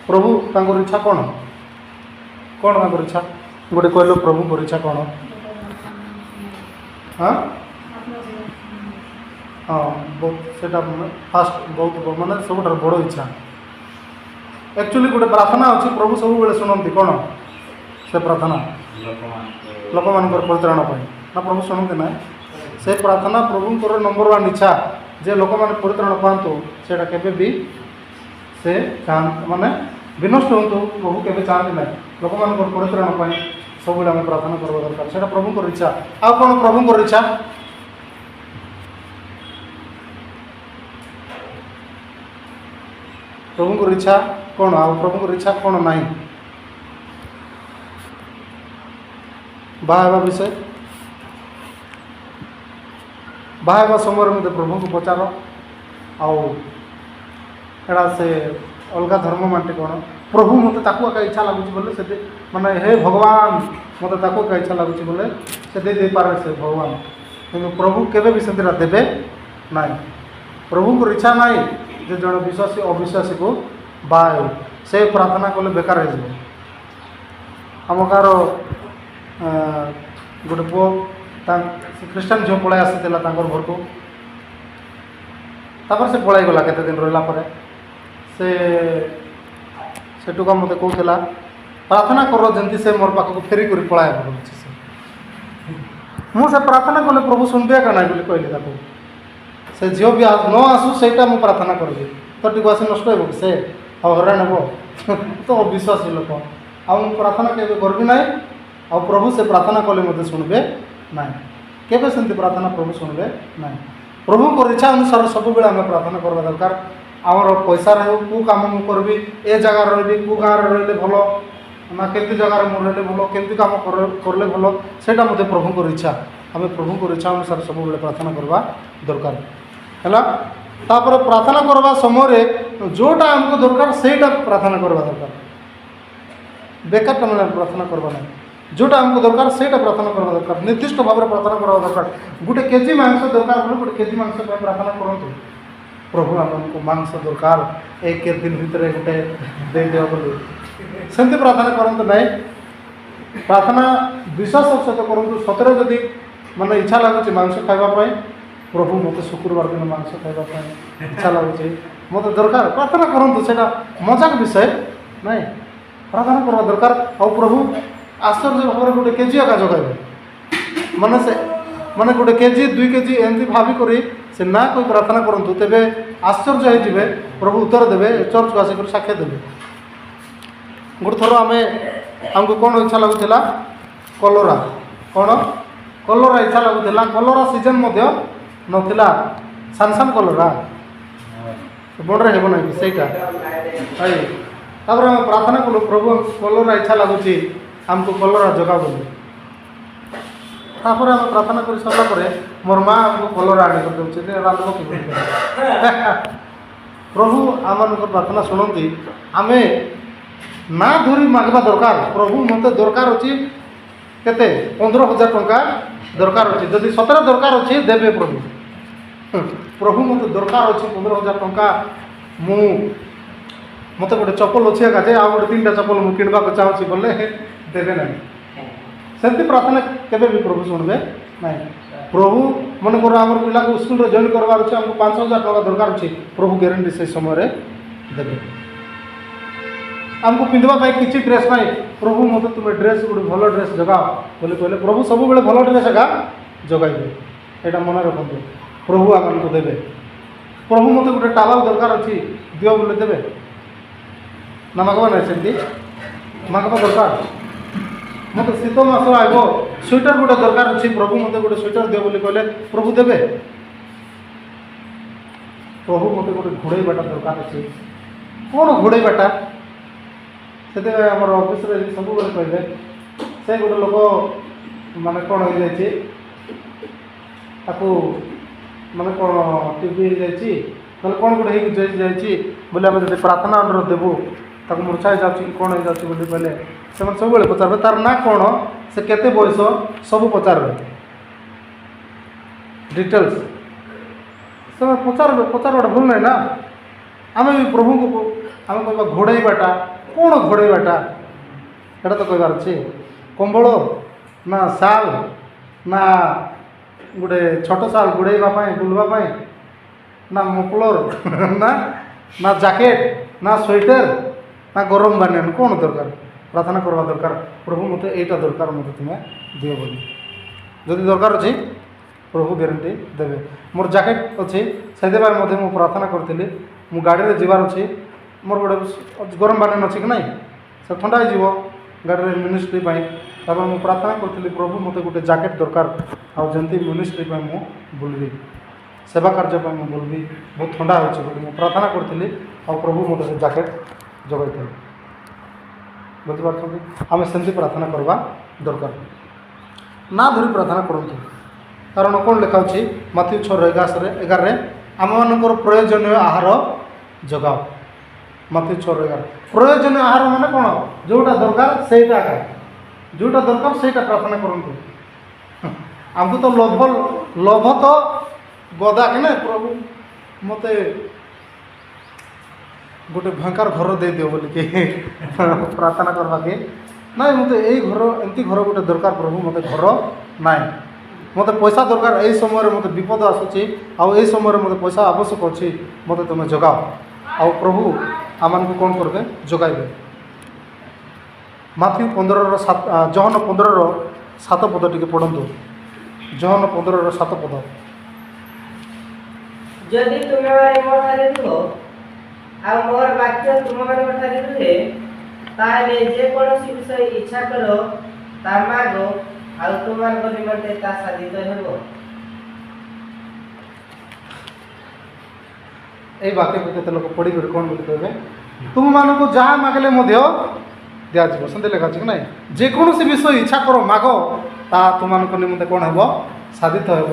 ପ୍ରଭୁ ତାଙ୍କର ଇଚ୍ଛା କ'ଣ? କ'ଣ ତାଙ୍କର ଇଚ୍ଛା ଗୋଟେ କହିଲ? ପ୍ରଭୁଙ୍କର ଇଚ୍ଛା କ'ଣ? ହଁ ହଁ ବହୁତ ସେଇଟା ଫାଷ୍ଟ, ବହୁତ ମାନେ ସବୁଠାରୁ ବଡ଼ ଇଚ୍ଛା। ଆକ୍ଚୁଆଲି ଗୋଟେ ପ୍ରାର୍ଥନା ଅଛି, ପ୍ରଭୁ ସବୁବେଳେ ଶୁଣନ୍ତି। କ'ଣ ସେ ପ୍ରାର୍ଥନା? ଲୋକମାନଙ୍କର ପରିତ୍ରାଣ ପାଇଁ ନା ପ୍ରଭୁ ଶୁଣନ୍ତି ନାହିଁ ସେ ପ୍ରାର୍ଥନା? ପ୍ରଭୁଙ୍କର ନମ୍ବର 1 ଇଚ୍ଛା ଯେ ଲୋକମାନେ ପରିତ୍ରାଣ ପାଆନ୍ତୁ। ସେଇଟା କେବେ ବି ସେ ଚାହାନ୍ତି ମାନେ ବିନଷ୍ଟ ହୁଅନ୍ତୁ ପ୍ରଭୁ କେବେ ଚାହାନ୍ତି ନାହିଁ। ଲୋକମାନଙ୍କର ପରିତ୍ରାଣ ପାଇଁ ସବୁବେଳେ ଆମେ ପ୍ରାର୍ଥନା କରିବା ଦରକାର। ସେଇଟା ପ୍ରଭୁଙ୍କର ଇଚ୍ଛା। ଆଉ କ'ଣ ପ୍ରଭୁଙ୍କର ଇଚ୍ଛା? ପ୍ରଭୁଙ୍କର ଇଚ୍ଛା କ'ଣ? ଆଉ ପ୍ରଭୁଙ୍କର ଇଚ୍ଛା କ'ଣ ନାହିଁ? ବାହା ହେବା ବିଷୟ। ବାହା ହେବା ସମୟରେ ମଧ୍ୟ ପ୍ରଭୁଙ୍କୁ ପଚାର। ଆଉ ଏଇଟା ସେ ଅଲଗା ଧର୍ମ ମାଟି କ'ଣ, ପ୍ରଭୁ ମୋତେ ତାକୁ ଏକା ଇଚ୍ଛା ଲାଗୁଛି ବୋଲେ ସେଠି ମାନେ ହେ ଭଗବାନ ମୋତେ ତାକୁ ଏକା ଇଚ୍ଛା ଲାଗୁଛି ବୋଲେ ସେ ଦେଇପାରେ ସେ ଭଗବାନ। କିନ୍ତୁ ପ୍ରଭୁ କେବେ ବି ସେଥିଟା ଦେବେ ନାହିଁ। ପ୍ରଭୁଙ୍କର ଇଚ୍ଛା ନାହିଁ ଯେ ଜଣେ ବିଶ୍ୱାସୀ ଅବିଶ୍ୱାସୀକୁ ବାହା ହେଉ। ସେ ପ୍ରାର୍ଥନା କଲେ ବେକାର ହେଇଯିବ। ଆମ ଗାଁର ଗୋଟେ ପୁଅ, ସେ ଖ୍ରୀଷ୍ଟିଆନ ଝିଅ ପଳାଇ ଆସିଥିଲା ତାଙ୍କର ଘରକୁ। ତାପରେ ସେ ପଳାଇଗଲା କେତେ ଦିନ ରହିଲା ପରେ। ସେ ଟୋକା ମୋତେ କହୁଥିଲା, ପ୍ରାର୍ଥନା କର ଯେମିତି ସେ ମୋର ପାଖକୁ ଫେରି କରି ପଳାଇବ ବୋଲୁଛି ସେ। ମୁଁ ସେ ପ୍ରାର୍ଥନା କଲେ ପ୍ରଭୁ ଶୁଣିବେ ଏକା ନାହିଁ ବୋଲି କହିଲି ତାକୁ। ସେ ଝିଅ ବି ନ ଆସୁ, ସେଇଟା ମୁଁ ପ୍ରାର୍ଥନା କରିବି। ତ ଟିକେ ଆସି ନଷ୍ଟ ହେବ କି ସେ, ଆଉ ହଇରାଣ ହେବ ତ ଅବିଶ୍ୱାସୀ ଲୋକ। ଆଉ ମୁଁ ପ୍ରାର୍ଥନା କେବେ କରିବି ନାହିଁ। ଆଉ ପ୍ରଭୁ ସେ ପ୍ରାର୍ଥନା କଲେ ମୋତେ ଶୁଣିବେ ନାହିଁ। କେବେ ସେମିତି ପ୍ରାର୍ଥନା ପ୍ରଭୁ ଶୁଣିବେ ନାହିଁ। ପ୍ରଭୁଙ୍କର ଇଚ୍ଛା ଅନୁସାରେ ସବୁବେଳେ ଆମେ ପ୍ରାର୍ଥନା କରିବା ଦରକାର। ଆମର ପଇସାରେ ହେଉ, କେଉଁ କାମ ମୁଁ କରିବି, ଏ ଜାଗାରେ ରହିବି, କେଉଁ ଗାଁରେ ରହିଲେ ଭଲ ନା କେମିତି ଜାଗାରେ ମୁଁ ରହିଲେ ଭଲ, କେମିତି କାମ କଲେ ଭଲ, ସେଇଟା ମଧ୍ୟ ପ୍ରଭୁଙ୍କର ଇଚ୍ଛା। ଆମେ ପ୍ରଭୁଙ୍କର ଇଚ୍ଛା ଅନୁସାରେ ସବୁବେଳେ ପ୍ରାର୍ଥନା କରିବା ଦରକାର ହେଲା। ତାପରେ ପ୍ରାର୍ଥନା କରିବା ସମୟରେ ଯେଉଁଟା ଆମକୁ ଦରକାର, ସେଇଟା ପ୍ରାର୍ଥନା କରିବା ଦରକାର। ବେକାରଟା ମାନେ ପ୍ରାର୍ଥନା କରିବା ନାହିଁ। ଯେଉଁଟା ଆମକୁ ଦରକାର, ସେଇଟା ପ୍ରାର୍ଥନା କରିବା ଦରକାର। ନିର୍ଦ୍ଦିଷ୍ଟ ଭାବରେ ପ୍ରାର୍ଥନା କରିବା ଦରକାର। ଗୋଟେ କେଜି ମାଂସ ଦରକାର ବୋଲେ ଗୋଟେ କେଜି ମାଂସ ପାଇଁ ପ୍ରାର୍ଥନା କରନ୍ତୁ, ପ୍ରଭୁ, ଆମକୁ ମାଂସ ଦରକାର, ଏଇ କେତେ ଦିନ ଭିତରେ ଗୋଟେ ଦେଇଦିଅ ବୋଲି। ସେମିତି ପ୍ରାର୍ଥନା କରନ୍ତୁ ନାହିଁ। ପ୍ରାର୍ଥନା ବିଶ୍ୱାସ ସହିତ କରନ୍ତୁ। ସତରେ ଯଦି ମାନେ ଇଚ୍ଛା ଲାଗୁଛି ମାଂସ ଖାଇବା ପାଇଁ, ପ୍ରଭୁ, ମୋତେ ଶୁକ୍ରବାର ଦିନ ମାଂସ ଖାଇବା ପାଇଁ ଇଚ୍ଛା ଲାଗୁଛି, ମୋତେ ଦରକାର, ପ୍ରାର୍ଥନା କରନ୍ତୁ। ସେଇଟା ମଜାକ ବିଷୟ ନାଇଁ। ପ୍ରାର୍ଥନା କରିବା ଦରକାର ଆଉ ପ୍ରଭୁ ଆଶ୍ଚର୍ଯ୍ୟ ଭାବରେ ଗୋଟେ କେଜି ଏକା ଯୋଗାଇବେ। ମାନେ ସେ ମାନେ ଗୋଟେ କେଜି, 2 କେଜି ଏମିତି ଭାବି କରି ସେ ନା କହି ପ୍ରାର୍ଥନା କରନ୍ତୁ, ତେବେ ଆଶ୍ଚର୍ଯ୍ୟ ହେଇଯିବେ। ପ୍ରଭୁ ଉତ୍ତର ଦେବେ, ଚର୍ଚ୍ଚକୁ ଆସିକରି ସାକ୍ଷ୍ୟ ଦେବେ। ଗୋଟେ ଥର ଆମକୁ କ'ଣ ଇଚ୍ଛା ଲାଗୁଥିଲା? କଲରା। କ'ଣ କଲରା ଇଚ୍ଛା ଲାଗୁଥିଲା। କଲରା ସିଜନ୍ ମଧ୍ୟ ନଥିଲା। ସାନ ସାନ କଲରା ବଡ଼ରେ ହେବ ନାହିଁ କି ସେଇଟା। ହାଇ, ତାପରେ ଆମେ ପ୍ରାର୍ଥନା କଲୁ, ପ୍ରଭୁ, କଲରା ଇଚ୍ଛା ଲାଗୁଛି, ଆମକୁ କଲରା ଯୋଗାଅ ବୋଲି। ତାପରେ ଆମେ ପ୍ରାର୍ଥନା କରି ସାରିଲା ପରେ ମୋର ମା ଆମକୁ କଲରା ଆଣି କରି ଦେଉଛି, ରାନ୍ଧିବ କି ବୋଲି। ପ୍ରଭୁ ଆମମାନଙ୍କ ପ୍ରାର୍ଥନା ଶୁଣନ୍ତି। ଆମେ ନା ଧରି ମାଗିବା ଦରକାର। ପ୍ରଭୁ, ମୋତେ ଦରକାର ଅଛି କେତେ? 15,000 ଟଙ୍କା ଦରକାର ଅଛି। ଯଦି ସତରେ ଦରକାର ଅଛି, ଦେବେ ପ୍ରଭୁ। ପ୍ରଭୁ, ମୋତେ ଦରକାର ଅଛି 15,000 ଟଙ୍କା, ମୁଁ ମୋତେ ଗୋଟେ ଚପଲ ଅଛି ଏକା ଯେ ଆଉ ଗୋଟେ ତିନିଟା ଚପଲ ମୁଁ କିଣିବାକୁ ଚାହୁଁଛି ବୋଲେ ଦେବେ ନାହିଁ। ସେମିତି ପ୍ରାର୍ଥନା କେବେ ବି ପ୍ରଭୁ ଶୁଣିବେ ନାହିଁ। ପ୍ରଭୁ, ମନେକର ଆମର ପିଲାକୁ ସ୍କୁଲରେ ଜଏନ୍ କରିବାର ଅଛି, ଆମକୁ 5,000 ଟଙ୍କା ଦରକାର ଅଛି, ପ୍ରଭୁ ଗ୍ୟାରେଣ୍ଟି ସେଇ ସମୟରେ ଦେବେ। ଆମକୁ ପିନ୍ଧିବା ପାଇଁ କିଛି ଡ୍ରେସ୍ ନାହିଁ, ପ୍ରଭୁ, ମୋତେ ତୁମେ ଡ୍ରେସ୍ ଗୋଟେ ଭଲ ଡ୍ରେସ୍ ଯୋଗାଅ ବୋଲି କହିଲେ ପ୍ରଭୁ ସବୁବେଳେ ଭଲ ଡ୍ରେସ୍ ଏକା ଯୋଗାଇବେ। ଏଇଟା ମନେ ରଖନ୍ତୁ, ପ୍ରଭୁ ଆମମାନଙ୍କୁ ଦେବେ। ପ୍ରଭୁ, ମୋତେ ଗୋଟେ ଟାୱେଲ୍ ଦରକାର ଅଛି, ଦିଅ ବୋଲେ ଦେବେ ନା? ମାଗବା ନାହିଁ, ସେମିତି ମାଗବା ଦରକାର। ମୋତେ ଶୀତ ମାସ ଆଇବ, ସୁଇଟର ଗୋଟେ ଦରକାର ଅଛି, ପ୍ରଭୁ, ମୋତେ ଗୋଟେ ସୁଇଟର ଦିଅ ବୋଲି କହିଲେ ପ୍ରଭୁ ଦେବେ। ପ୍ରଭୁ, ମୋତେ ଗୋଟେ ଘୋଡ଼େଇବାଟା ଦରକାର ଅଛି। କ'ଣ ଘୋଡ଼େଇବାଟା? ସେଥିପାଇଁ ଆମର ଅଫିସରେ ସବୁବେଳେ କହିବେ, ସେ ଗୋଟେ ଲୋକ ମାନେ କ'ଣ ହେଇଯାଇଛି ତାକୁ, ମାନେ କ'ଣ ଟିବି ହେଇଯାଇଛି ନହେଲେ କ'ଣ ଗୋଟେ ହେଇକି ଯାଇଛି ବୋଲି ଆମେ ଯଦି ପ୍ରାର୍ଥନା ଅନୁରୋଧ ଦେବୁ, ତାକୁ ମୂର୍ଚ୍ଛା ହେଇଯାଉଛି କି କ'ଣ ହେଇଯାଉଛି ବୋଲି କହିଲେ ସେମାନେ ସବୁବେଳେ ପଚାରିବେ, ତାର ନାଁ କ'ଣ, ସେ କେତେ ବୟସ, ସବୁ ପଚାରିବେ। ଡିଟେଲ୍ସ ସେମାନେ ପଚାରିବେ। ପଚାରିବାଟା ଭୁଲ ନାହିଁ ନା? ଆମେ ବି ପ୍ରଭୁଙ୍କୁ ଆମେ କହିବା, ଘୋଡ଼େଇବାଟା କ'ଣ? ଘୋଡ଼େଇବାଟା ଏଇଟା ତ କହିବାର ଅଛି। କମ୍ବଳ ନା ଶାଲ ନା ଗୋଟେ ଛୋଟ ଶାଲ ଘୋଡ଼େଇବା ପାଇଁ, ବୁଲିବା ପାଇଁ, ନା ମଫଲର ନା ନା ଜ୍ୟାକେଟ୍ ନା ସ୍ୱେଟର ନା ଗରମ ବାନିଆନ, କ'ଣ ଦରକାର? ପ୍ରାର୍ଥନା କରିବା ଦରକାର, ପ୍ରଭୁ, ମୋତେ ଏଇଟା ଦରକାର, ମୋତେ ତୁମେ ଦିଅ ବୋଲି। ଯଦି ଦରକାର ଅଛି, ପ୍ରଭୁ ଗ୍ୟାରେଣ୍ଟି ଦେବେ। ମୋର ଜ୍ୟାକେଟ୍ ଅଛି, ସେଥିପାଇଁ ମଧ୍ୟ ମୁଁ ପ୍ରାର୍ଥନା କରିଥିଲି। ମୁଁ ଗାଡ଼ିରେ ଯିବାର ଅଛି, ମୋର ଗୋଟେ ଗରମ ବାନିଆନ ଅଛି କି ନାହିଁ, ସେ ଥଣ୍ଡା ହେଇଯିବ ଗାଡ଼ିରେ ମିନିଷ୍ଟ୍ରି ପାଇଁ। ତାପରେ ମୁଁ ପ୍ରାର୍ଥନା କରିଥିଲି, ପ୍ରଭୁ, ମୋତେ ଗୋଟେ ଜ୍ୟାକେଟ୍ ଦରକାର ଆଉ ଯେମିତି ମିନିଷ୍ଟ୍ରି ପାଇଁ ମୁଁ ବୁଲିବି, ସେବା କାର୍ଯ୍ୟ ପାଇଁ ମୁଁ ବୁଲିବି, ବହୁତ ଥଣ୍ଡା ହେଉଛି ବୋଲି ମୁଁ ପ୍ରାର୍ଥନା କରିଥିଲି ଆଉ ପ୍ରଭୁ ମୋତେ ସେ ଜ୍ୟାକେଟ୍ ଯୋଗାଇଥିଲେ। ବୁଝିପାରୁଛନ୍ତି? ଆମେ ସେମିତି ପ୍ରାର୍ଥନା କରିବା ଦରକାର। ନା ଧରି ପ୍ରାର୍ଥନା କରନ୍ତୁ। କାରଣ କ'ଣ ଲେଖା ଅଛି ମାଥିଉ 6ର 11ରେ? ଆମମାନଙ୍କର ପ୍ରୟୋଜନୀୟ ଆହାର ଯୋଗାଅ। ମାଥିଉ 6ର 11। ପ୍ରୟୋଜନୀୟ ଆହାର ମାନେ କ'ଣ? ଯେଉଁଟା ଦରକାର ସେଇଟା ଏକା। ଯେଉଁଟା ଦରକାର ସେଇଟା ପ୍ରାର୍ଥନା କରନ୍ତୁ। ଆମକୁ ତ ଲୋଭ, ଲୋଭ ତ ଗଦା କି ନା? ପ୍ରଭୁ, ମୋତେ ଗୋଟେ ଭୟଙ୍କର ଘର ଦେଇଦିଅ ବୋଲିକି ପ୍ରାର୍ଥନା କରିବା କି ନାଇଁ? ମୋତେ ଏଇ ଘର, ଏମିତି ଘର ଗୋଟେ ଦରକାର ପ୍ରଭୁ, ମୋତେ ଘର ନାହିଁ। ମୋତେ ପଇସା ଦରକାର, ଏଇ ସମୟରେ ମୋତେ ବିପଦ ଆସୁଛି ଆଉ ଏଇ ସମୟରେ ମୋତେ ପଇସା ଆବଶ୍ୟକ ଅଛି, ମୋତେ ତୁମେ ଯୋଗାଅ। ଆଉ ପ୍ରଭୁ ଆମମାନଙ୍କୁ କ'ଣ କରିବେ? ଯୋଗାଇବେ। ମାଥିଉ 15ର 7, ଯୋହନ 15ର 7 ପଦ ଟିକେ ପଢ଼ନ୍ତୁ। ଯୋହନ 15ର 7 ପଦ।
ଯଦି ତୁମେମାନେ ମୋ ଠାରେ ରୁହ ଆଉ ମୋର ବାକ୍ୟ ତୁମମାନଙ୍କ ଠାରେ ରୁହେ, ତାହେଲେ ଯେକୌଣସି ବିଷୟ ଇଚ୍ଛା କର, ତା ମାଗ, ଆଉ ତୁମମାନଙ୍କ ନିମନ୍ତେ ତା ସାଧିତ ହେବ।
ଏଇ ବାକ୍ୟକୁ କେତେ ଲୋକ ପଢ଼ିକରି କ'ଣ ବୋଲି କହିବେ? ତୁମମାନଙ୍କୁ ଯାହା ମାଗିଲେ ମଧ୍ୟ ଦିଆଯିବ। ସେମିତି ଲେଖା ଅଛି କି ନାହିଁ? ଯେକୌଣସି ବିଷୟ ଇଚ୍ଛା କର, ମାଗ, ତାହା ତୁମମାନଙ୍କ ନିମନ୍ତେ କ'ଣ ହେବ? ସାଧିତ ହେବ।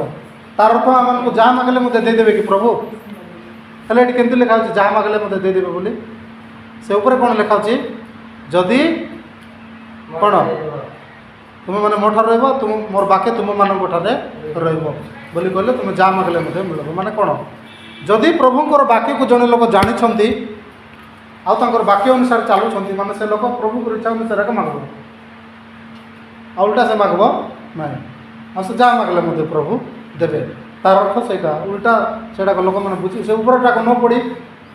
ତାର ଅର୍ଥ ଆମମାନଙ୍କୁ ଯାହା ମାଗିଲେ ମଧ୍ୟ ଦେଇଦେବେ କି ପ୍ରଭୁ? ହେଲେ ଏଠି କେମିତି ଲେଖା ଅଛି ଯାହା ମାଗିଲେ ମଧ୍ୟ ଦେଇଦେବେ ବୋଲି? ସେ ଉପରେ କ'ଣ ଲେଖା ଅଛି? ଯଦି କ'ଣ ତୁମେମାନେ ମୋ ଠାରେ ରହିବ, ତୁମ ମୋର ବାକ୍ୟ ତୁମମାନଙ୍କ ଠାରେ ରହିବ ବୋଲି କହିଲେ ତୁମେ ଯାହା ମାଗିଲେ ମଧ୍ୟ ମିଳିବ। ମାନେ କ'ଣ? ଯଦି ପ୍ରଭୁଙ୍କର ବାକ୍ୟକୁ ଜଣେ ଲୋକ ଜାଣିଛନ୍ତି ଆଉ ତାଙ୍କର ବାକ୍ୟ ଅନୁସାରେ ଚାଲୁଛନ୍ତି, ମାନେ ସେ ଲୋକ ପ୍ରଭୁଙ୍କର ଇଚ୍ଛା ଅନୁସାରେ ଏକା ମାଗିବ, ଆଉ ଉଲ୍ଟା ସେ ମାଗିବ ନାହିଁ। ଆଉ ସେ ଯାହା ମାଗିଲେ ମଧ୍ୟ ପ୍ରଭୁ ଦେବେ। ତାର ଅର୍ଥ ସେଇଟା। ଉଲ୍ଟା ସେଇଟାକୁ ଲୋକମାନେ ବୁଝି ସେ ଉପରଟାକୁ ନ ପଢ଼ି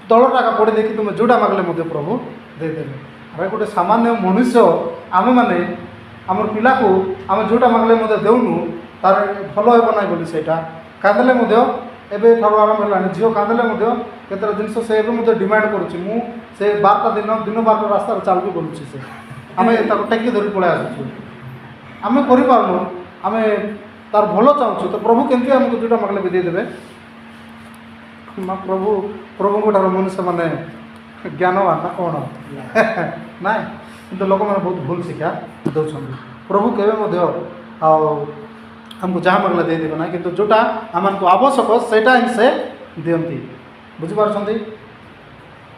ତଳଟାକୁ ପଢ଼ି ଦେଇକି ତୁମେ ଯେଉଁଟା ମାଗିଲେ ମଧ୍ୟ ପ୍ରଭୁ ଦେଇଦେବେ। ଆରେ ଗୋଟେ ସାମାନ୍ୟ ମନୁଷ୍ୟ ଆମେମାନେ ଆମର ପିଲାକୁ ଆମେ ଯେଉଁଟା ମାଗିଲେ ମଧ୍ୟ ଦେଉନୁ, ତାର ଭଲ ହେବ ନାହିଁ ବୋଲି। ସେଇଟା କାନ୍ଦିଲେ ମଧ୍ୟ ଏବେ ଠାରୁ ଆରମ୍ଭ ହେଲାଣି। ଝିଅ କାନ୍ଦିଲେ ମଧ୍ୟ କେତେଟା ଜିନିଷ ସେ ଏବେ ମଧ୍ୟ ଡିମାଣ୍ଡ କରୁଛି। ମୁଁ ସେ 12ଟା ଦିନ ଦିନ 12ଟା ରାସ୍ତାରେ ଚାଲିବି ବୋଲୁଛି ସେ। ଆମେ ତାକୁ ଟେକି ଧରି ପଳେଇ ଆସୁଛୁ। ଆମେ କରିପାରୁନୁ। ଆମେ ତାର ଭଲ ଚାହୁଁଛୁ। ତ ପ୍ରଭୁ କେମିତି ଆମକୁ ଯେଉଁଟା ମାଗିଲେ ବି ଦେଇଦେବେ? ନା ପ୍ରଭୁ, ପ୍ରଭୁଙ୍କ ଠାରୁ ମନୁଷ୍ୟମାନେ ଜ୍ଞାନବାନ ନା କ'ଣ? ନାଇଁ। କିନ୍ତୁ ଲୋକମାନେ ବହୁତ ଭୁଲ ଶିକ୍ଷା ଦେଉଛନ୍ତି। ପ୍ରଭୁ କେବେ ମଧ୍ୟ ଆଉ ଆମକୁ ଯାହା ମାଗିଲେ ଦେଇଦେବେ ନାହିଁ, କିନ୍ତୁ ଯେଉଁଟା ଆମମାନଙ୍କୁ ଆବଶ୍ୟକ ସେଇଟା ହିଁ ସେ ଦିଅନ୍ତି। ବୁଝିପାରୁଛନ୍ତି?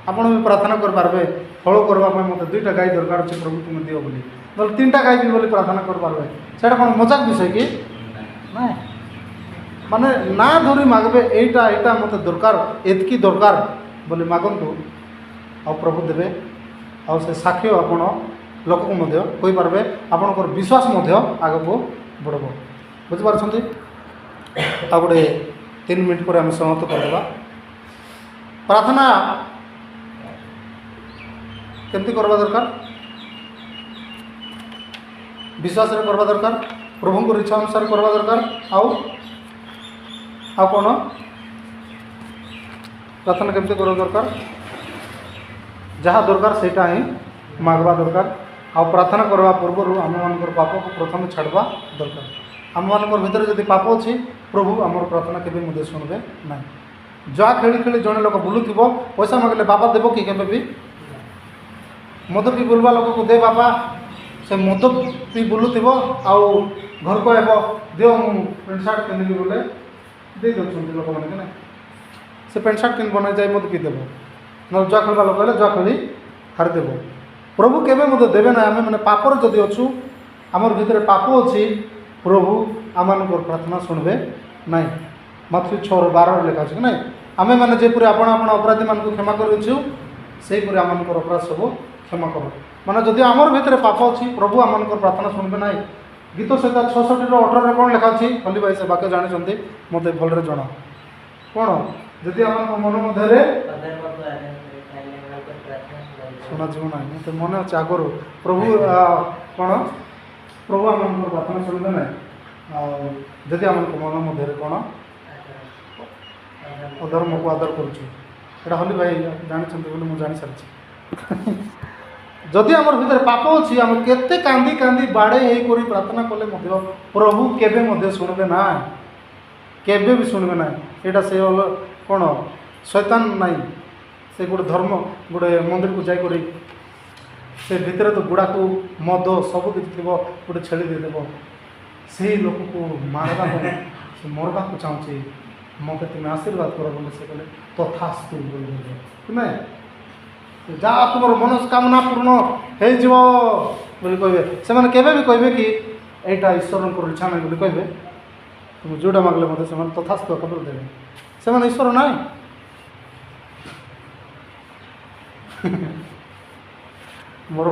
ଆପଣ ବି ପ୍ରାର୍ଥନା କରିପାରିବେ, ହଳ କରିବା ପାଇଁ ମୋତେ 2ଟା ଗାଈ ଦରକାର ଅଛି ପ୍ରଭୁ, ତୁମେ ଦିଅ ବୋଲି। ନହେଲେ 3ଟା ଗାଈ ବି ବୋଲି ପ୍ରାର୍ଥନା କରିପାରିବେ। ସେଇଟା କ'ଣ ମଜାକ ବିଷୟ କି? ନାଇଁ। ମାନେ ନା ଧରି ମାଗବେ, ଏଇଟା ଏଇଟା ମୋତେ ଦରକାର, ଏତିକି ଦରକାର ବୋଲି ମାଗନ୍ତୁ, ଆଉ ପ୍ରଭୁ ଦେବେ। ଆଉ ସେ ସାକ୍ଷ୍ୟ ଆପଣ ଲୋକକୁ ମଧ୍ୟ କହିପାରିବେ, ଆପଣଙ୍କର ବିଶ୍ୱାସ ମଧ୍ୟ ଆଗକୁ ବଢ଼ିବ। ବୁଝିପାରୁଛନ୍ତି? ଆଉ ଗୋଟେ 3 ମିନିଟ୍ ପରେ ଆମେ ସମାପ୍ତ କରିଦେବା। ପ୍ରାର୍ଥନା କେମିତି କରିବା ଦରକାର? ବିଶ୍ୱାସରେ କରିବା ଦରକାର, ପ୍ରଭୁଙ୍କର ଇଚ୍ଛା ଅନୁସାରେ କରିବା ଦରକାର। ଆଉ ଆଉ କ'ଣ ପ୍ରାର୍ଥନା କେମିତି କରିବା ଦରକାର? ଯାହା ଦରକାର ସେଇଟା ହିଁ ମାଗବା ଦରକାର। ଆଉ ପ୍ରାର୍ଥନା କରିବା ପୂର୍ବରୁ ଆମମାନଙ୍କର ପାପକୁ ପ୍ରଥମେ ଛାଡ଼ିବା ଦରକାର। ଆମମାନଙ୍କର ଭିତରେ ଯଦି ପାପ ଅଛି, ପ୍ରଭୁ ଆମର ପ୍ରାର୍ଥନା କେବେ ମଧ୍ୟ ଶୁଣିବେ ନାହିଁ। ଯାହା ଖେଳି ଖେଳି ଜଣେ ଲୋକ ବୁଲୁଥିବ, ପଇସା ମାଗିଲେ ବାପା ଦେବ କି କେବେ ବି? ମଦ ପିଇ ବୁଲବା ଲୋକକୁ ଦେ ବାପା, ସେ ମଦ ପିଇ ବୁଲୁଥିବ ଆଉ ଘରକୁ ଆଇବ, ଦିଅ ମୁଁ ପ୍ୟାଣ୍ଟ ସାର୍ଟ ପିନ୍ଧିବି ବୋଲେ ଦେଇ ଦେଉଛନ୍ତି ଲୋକମାନେ କି ନାହିଁ? ସେ ପ୍ୟାଣ୍ଟ ସାର୍ଟ କିଣି ବନାଇ ଯାଇ ମଦ ପିଇଦେବ। ନହେଲେ ଜୁଆ ଖେଳିବା ଲୋକ ହେଲେ ଜୁଆ ଖେଳି ହାରିଦେବ। ପ୍ରଭୁ କେବେ ମଧ୍ୟ ଦେବେ ନାହିଁ। ଆମେ ମାନେ ପାପରେ ଯଦି ଅଛୁ, ଆମର ଭିତରେ ପାପ ଅଛି, ପ୍ରଭୁ ଆମମାନଙ୍କର ପ୍ରାର୍ଥନା ଶୁଣିବେ ନାହିଁ। ମାଥ୍ୟୁ 6:12 ଲେଖା ଅଛି କି ନାହିଁ? ଆମେମାନେ ଯେପରି ଆପଣ ଆପଣ ଅପରାଧୀମାନଙ୍କୁ କ୍ଷମା କରିଅଛୁ, ସେହିପରି ଆମମାନଙ୍କର ଅପରାଧ ସବୁ କ୍ଷମା କର। ମାନେ ଯଦି ଆମର ଭିତରେ ପାପ ଅଛି, ପ୍ରଭୁ ଆମମାନଙ୍କର ପ୍ରାର୍ଥନା ଶୁଣିବେ ନାହିଁ। ଗୀତ ସହିତ 66:18 କ'ଣ ଲେଖା ଅଛି? ହୋଲି ଭାଇ ସେ ବାକ୍ୟ ଜାଣିଛନ୍ତି, ମୋତେ ଭଲରେ ଜଣା। କ'ଣ? ଯଦି ଆମ ମନ ମଧ୍ୟରେ
ଅଧର୍ମକୁ ଆଦର କରେ, ତାହେଲେ ଏମାନଙ୍କର ପ୍ରାର୍ଥନା ଶୁଣାଯିବ।
ଶୁଣାଯିବ ନାହିଁ। ମୋତେ ମନେ ଅଛି ଆଗରୁ ପ୍ରଭୁ କ'ଣ ପ୍ରଭୁ ଆମମାନଙ୍କର ପ୍ରାର୍ଥନା ଶୁଣିବେ ନାହିଁ। ଆଉ ଯଦି ଆମମାନଙ୍କ ମନ ମଧ୍ୟରେ କ'ଣ
ଅଧର୍ମ।
ଅଧର୍ମକୁ ଆଦର କରୁଛୁ, ଏଇଟା ହୋଲି ଭାଇ ଜାଣିଛନ୍ତି ବୋଲି ମୁଁ ଜାଣିସାରିଛି। ଯଦି ଆମର ଭିତରେ ପାପ ଅଛି, ଆମେ କେତେ କାନ୍ଦି କାନ୍ଦି ବାଡ଼େଇ ହେଇକରି ପ୍ରାର୍ଥନା କଲେ ମଧ୍ୟ ପ୍ରଭୁ କେବେ ମଧ୍ୟ ଶୁଣିବେ ନାହିଁ, କେବେ ବି ଶୁଣିବେ ନାହିଁ। ଏଇଟା ସେ କ'ଣ ଶୈତାନ ନାହିଁ, ସେ ଗୋଟେ ଧର୍ମ ଗୋଟେ ମନ୍ଦିରକୁ ଯାଇକରି ସେ ଭିତରେ ତ ଗୁଡ଼ାକୁ ମଦ ସବୁ କିଛି ଥିବ, ଗୋଟେ ଛେଳି ଦେଇଦେବ, ସେଇ ଲୋକକୁ ମାରିବାକୁ ସେ ମରବାକୁ ଚାହୁଁଛି, ମୋତେ ତୁମେ ଆଶୀର୍ବାଦ କର ବୋଲି ସେ କହିଲେ ତଥାସ୍ତୁ ବୋଲି କହିଲେ କି ନାଇଁ? ଯାହା ତୁମର ମନସ୍କାମନା ପୂର୍ଣ୍ଣ ହେଇଯିବ ବୋଲି କହିବେ। ସେମାନେ କେବେ ବି କହିବେ କି ଏଇଟା ଈଶ୍ୱରଙ୍କର ଇଚ୍ଛା ନାହିଁ ବୋଲି କହିବେ? ତୁମେ ଯେଉଁଟା ମାଗିଲେ ମଧ୍ୟ ସେମାନେ ତଥାସ୍ତୁ ଖବର ଦେବେ। ସେମାନେ ଈଶ୍ୱର ନାହିଁ। ମୋର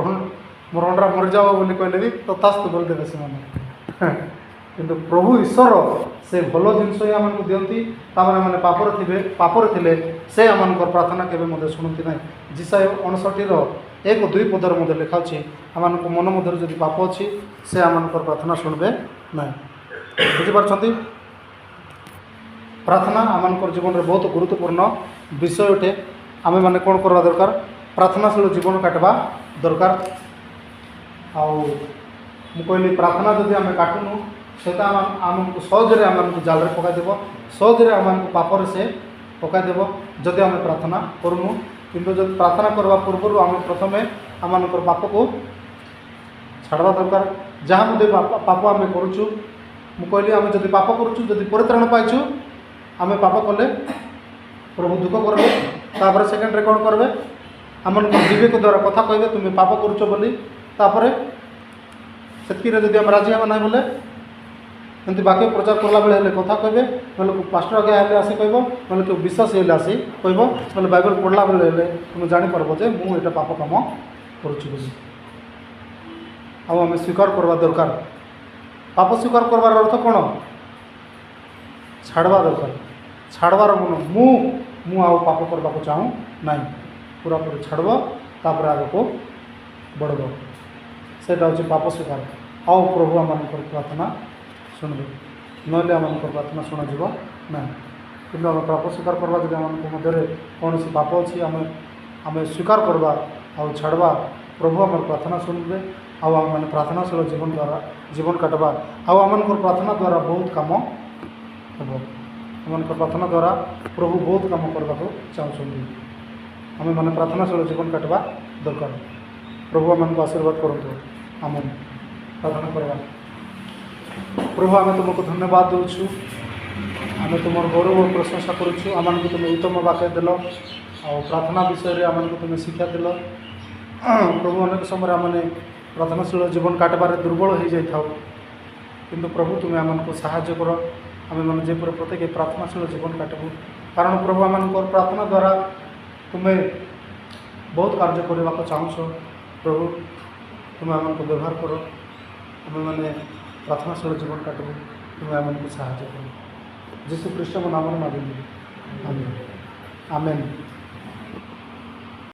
ମୋର ଅଣ୍ଡା ମରିଯାଅ ବୋଲି କହିଲେ ବି ତଥାସ୍ତୁ ବୋଲି ଦେବେ ସେମାନେ। କିନ୍ତୁ ପ୍ରଭୁ ଈଶ୍ୱର ସେ ଭଲ ଜିନିଷ ହିଁ ଆମମାନଙ୍କୁ ଦିଅନ୍ତି। ତାମାନେ ମାନେ ପାପରେ ଥିବେ, ପାପରେ ଥିଲେ ସେ ଆମମାନଙ୍କର ପ୍ରାର୍ଥନା କେବେ ମଧ୍ୟ ଶୁଣନ୍ତି ନାହିଁ। ଯିଶାଇୟ 59:1-2 ପଦରେ ମଧ୍ୟ ଲେଖା ଅଛି, ଆମମାନଙ୍କ ମନ ମଧ୍ୟରେ ଯଦି ପାପ ଅଛି ସେ ଆମମାନଙ୍କର ପ୍ରାର୍ଥନା ଶୁଣିବେ ନାହିଁ। ବୁଝିପାରୁଛନ୍ତି? ପ୍ରାର୍ଥନା ଆମମାନଙ୍କର ଜୀବନରେ ବହୁତ ଗୁରୁତ୍ୱପୂର୍ଣ୍ଣ ବିଷୟ ଅଟେ। ଆମେମାନେ କ'ଣ କରିବା ଦରକାର? ପ୍ରାର୍ଥନାଶୀଳ ଜୀବନ କାଟିବା ଦରକାର। ଆଉ ମୁଁ କହିଲି ପ୍ରାର୍ଥନା ଯଦି ଆମେ କାଟୁନୁ, ସେଇଟା ଆମକୁ ସହଜରେ ଆମମାନଙ୍କୁ ଜାଲରେ ପକାଇଦେବ, ସହଜରେ ଆମମାନଙ୍କୁ ପାପରେ ସେ ପକାଇଦେବ ଯଦି ଆମେ ପ୍ରାର୍ଥନା କରୁନୁ। କିନ୍ତୁ ଯଦି ପ୍ରାର୍ଥନା କରିବା ପୂର୍ବରୁ ଆମେ ପ୍ରଥମେ ଆମମାନଙ୍କର ପାପକୁ ଛାଡ଼ବା ଦରକାର। ଯାହା ମଧ୍ୟ ପାପ ଆମେ କରୁଛୁ, ମୁଁ କହିଲି ଆମେ ଯଦି ପାପ କରୁଛୁ, ଯଦି ପରିତ୍ରାଣ ପାଇଛୁ, ଆମେ ପାପ କଲେ ପ୍ରଭୁ ଦୁଃଖ କରିବେ। ତାପରେ ସେକେଣ୍ଡରେ କ'ଣ କରିବେ? ଆମମାନଙ୍କ ବିବେକ ଦ୍ୱାରା କଥା କହିବେ, ତୁମେ ପାପ କରୁଛ ବୋଲି। ତାପରେ ସେତିକିରେ ଯଦି ଆମେ ରାଜି ହେବା ନାହିଁ ବୋଲେ, ଏମିତି ବାକ୍ୟ ପ୍ରଚାର କଲାବେଳେ ହେଲେ କଥା କହିବେ, ନହେଲେ ପାଷ୍ଟର ଆଜ୍ଞା ହେଲେ ଆସି କହିବ, ନହେଲେ କେଉଁ ବିଶ୍ୱାସୀ ହେଲେ ଆସି କହିବ, ନହେଲେ ବାଇବଲ ପଢ଼ିଲା ବେଳେ ହେଲେ ତୁମେ ଜାଣିପାରିବ ଯେ ମୁଁ ଏଇଟା ପାପ କାମ କରୁଛି ବୋଲି। ଆଉ ଆମେ ସ୍ୱୀକାର କରିବା ଦରକାର। ପାପ ସ୍ୱୀକାର କରିବାର ଅର୍ଥ କ'ଣ? ଛାଡ଼ବା ଦରକାର। ଛାଡ଼ବାର ମନ, ମୁଁ ଆଉ ପାପ କରିବାକୁ ଚାହୁଁ ନାହିଁ, ପୁରାପୁରି ଛାଡ଼ବ, ତାପରେ ଆଗକୁ ବଢ଼ବ। ସେଇଟା ହେଉଛି ପାପ ସ୍ୱୀକାର। ଆଉ ପ୍ରଭୁ ଆମମାନଙ୍କର ପ୍ରାର୍ଥନା ଶୁଣିବେ, ନହେଲେ ଆମମାନଙ୍କର ପ୍ରାର୍ଥନା ଶୁଣାଯିବ ନାହିଁ। କିନ୍ତୁ ଆମେ ପାପ ସ୍ୱୀକାର କରିବା, ଯଦି ଆମମାନଙ୍କ ମଧ୍ୟରେ କୌଣସି ପାପ ଅଛି, ଆମେ ସ୍ୱୀକାର କରିବା ଆଉ ଛାଡ଼ବା, ପ୍ରଭୁ ଆମର ପ୍ରାର୍ଥନା ଶୁଣିବେ। ଆଉ ଆମେମାନେ ପ୍ରାର୍ଥନାଶୀଳ ଜୀବନ ଦ୍ୱାରା ଜୀବନ କାଟବା, ଆଉ ଆମମାନଙ୍କର ପ୍ରାର୍ଥନା ଦ୍ୱାରା ବହୁତ କାମ ହେବ। ଆମମାନଙ୍କ ପ୍ରାର୍ଥନା ଦ୍ୱାରା ପ୍ରଭୁ ବହୁତ କାମ କରିବାକୁ ଚାହୁଁଛନ୍ତି। ଆମେମାନେ ପ୍ରାର୍ଥନାଶୀଳ ଜୀବନ କାଟିବା ଦରକାର। ପ୍ରଭୁ ଆମମାନଙ୍କୁ ଆଶୀର୍ବାଦ କରନ୍ତୁ। ଆମେନ୍। ପ୍ରାର୍ଥନା କରିବା। ପ୍ରଭୁ, ଆମେ ତୁମକୁ ଧନ୍ୟବାଦ ଦେଉଛୁ, ଆମେ ତୁମର ଗୌରବ ପ୍ରଶଂସା କରୁଛୁ। ଆମମାନଙ୍କୁ ତୁମେ ଉତ୍ତମ ବାକ୍ୟ ଦେଲ ଆଉ ପ୍ରାର୍ଥନା ବିଷୟରେ ଆମମାନଙ୍କୁ ତୁମେ ଶିକ୍ଷା ଦେଲ। ପ୍ରଭୁ, ଅନେକ ସମୟରେ ଆମମାନେ ପ୍ରାର୍ଥନାଶୀଳ ଜୀବନ କାଟିବାରେ ଦୁର୍ବଳ ହୋଇଯାଇଥାଉ, କିନ୍ତୁ ପ୍ରଭୁ ତୁମେ ଆମମାନଙ୍କୁ ସାହାଯ୍ୟ କର, ଆମେମାନେ ଯେପରି ପ୍ରତ୍ୟେକ ପ୍ରାର୍ଥନାଶୀଳ ଜୀବନ କାଟିବୁ। କାରଣ ପ୍ରଭୁ, ଆମମାନଙ୍କର ପ୍ରାର୍ଥନା ଦ୍ୱାରା ତୁମେ ବହୁତ କାର୍ଯ୍ୟ କରିବାକୁ ଚାହୁଁଛ। ପ୍ରଭୁ, ତୁମେ ଆମମାନଙ୍କୁ ବ୍ୟବହାର କର, ଆମେମାନେ ପ୍ରାର୍ଥନାଶୀଳ ଜୀବନ କାଟିବୁ, ତୁମେ ଆମମାନଙ୍କୁ ସାହାଯ୍ୟ କର। ଯୀଶୁ ଖ୍ରୀଷ୍ଟଙ୍କ ନାମରେ ମାଗିଲି, ଆମେନ୍, ଆମେନ୍।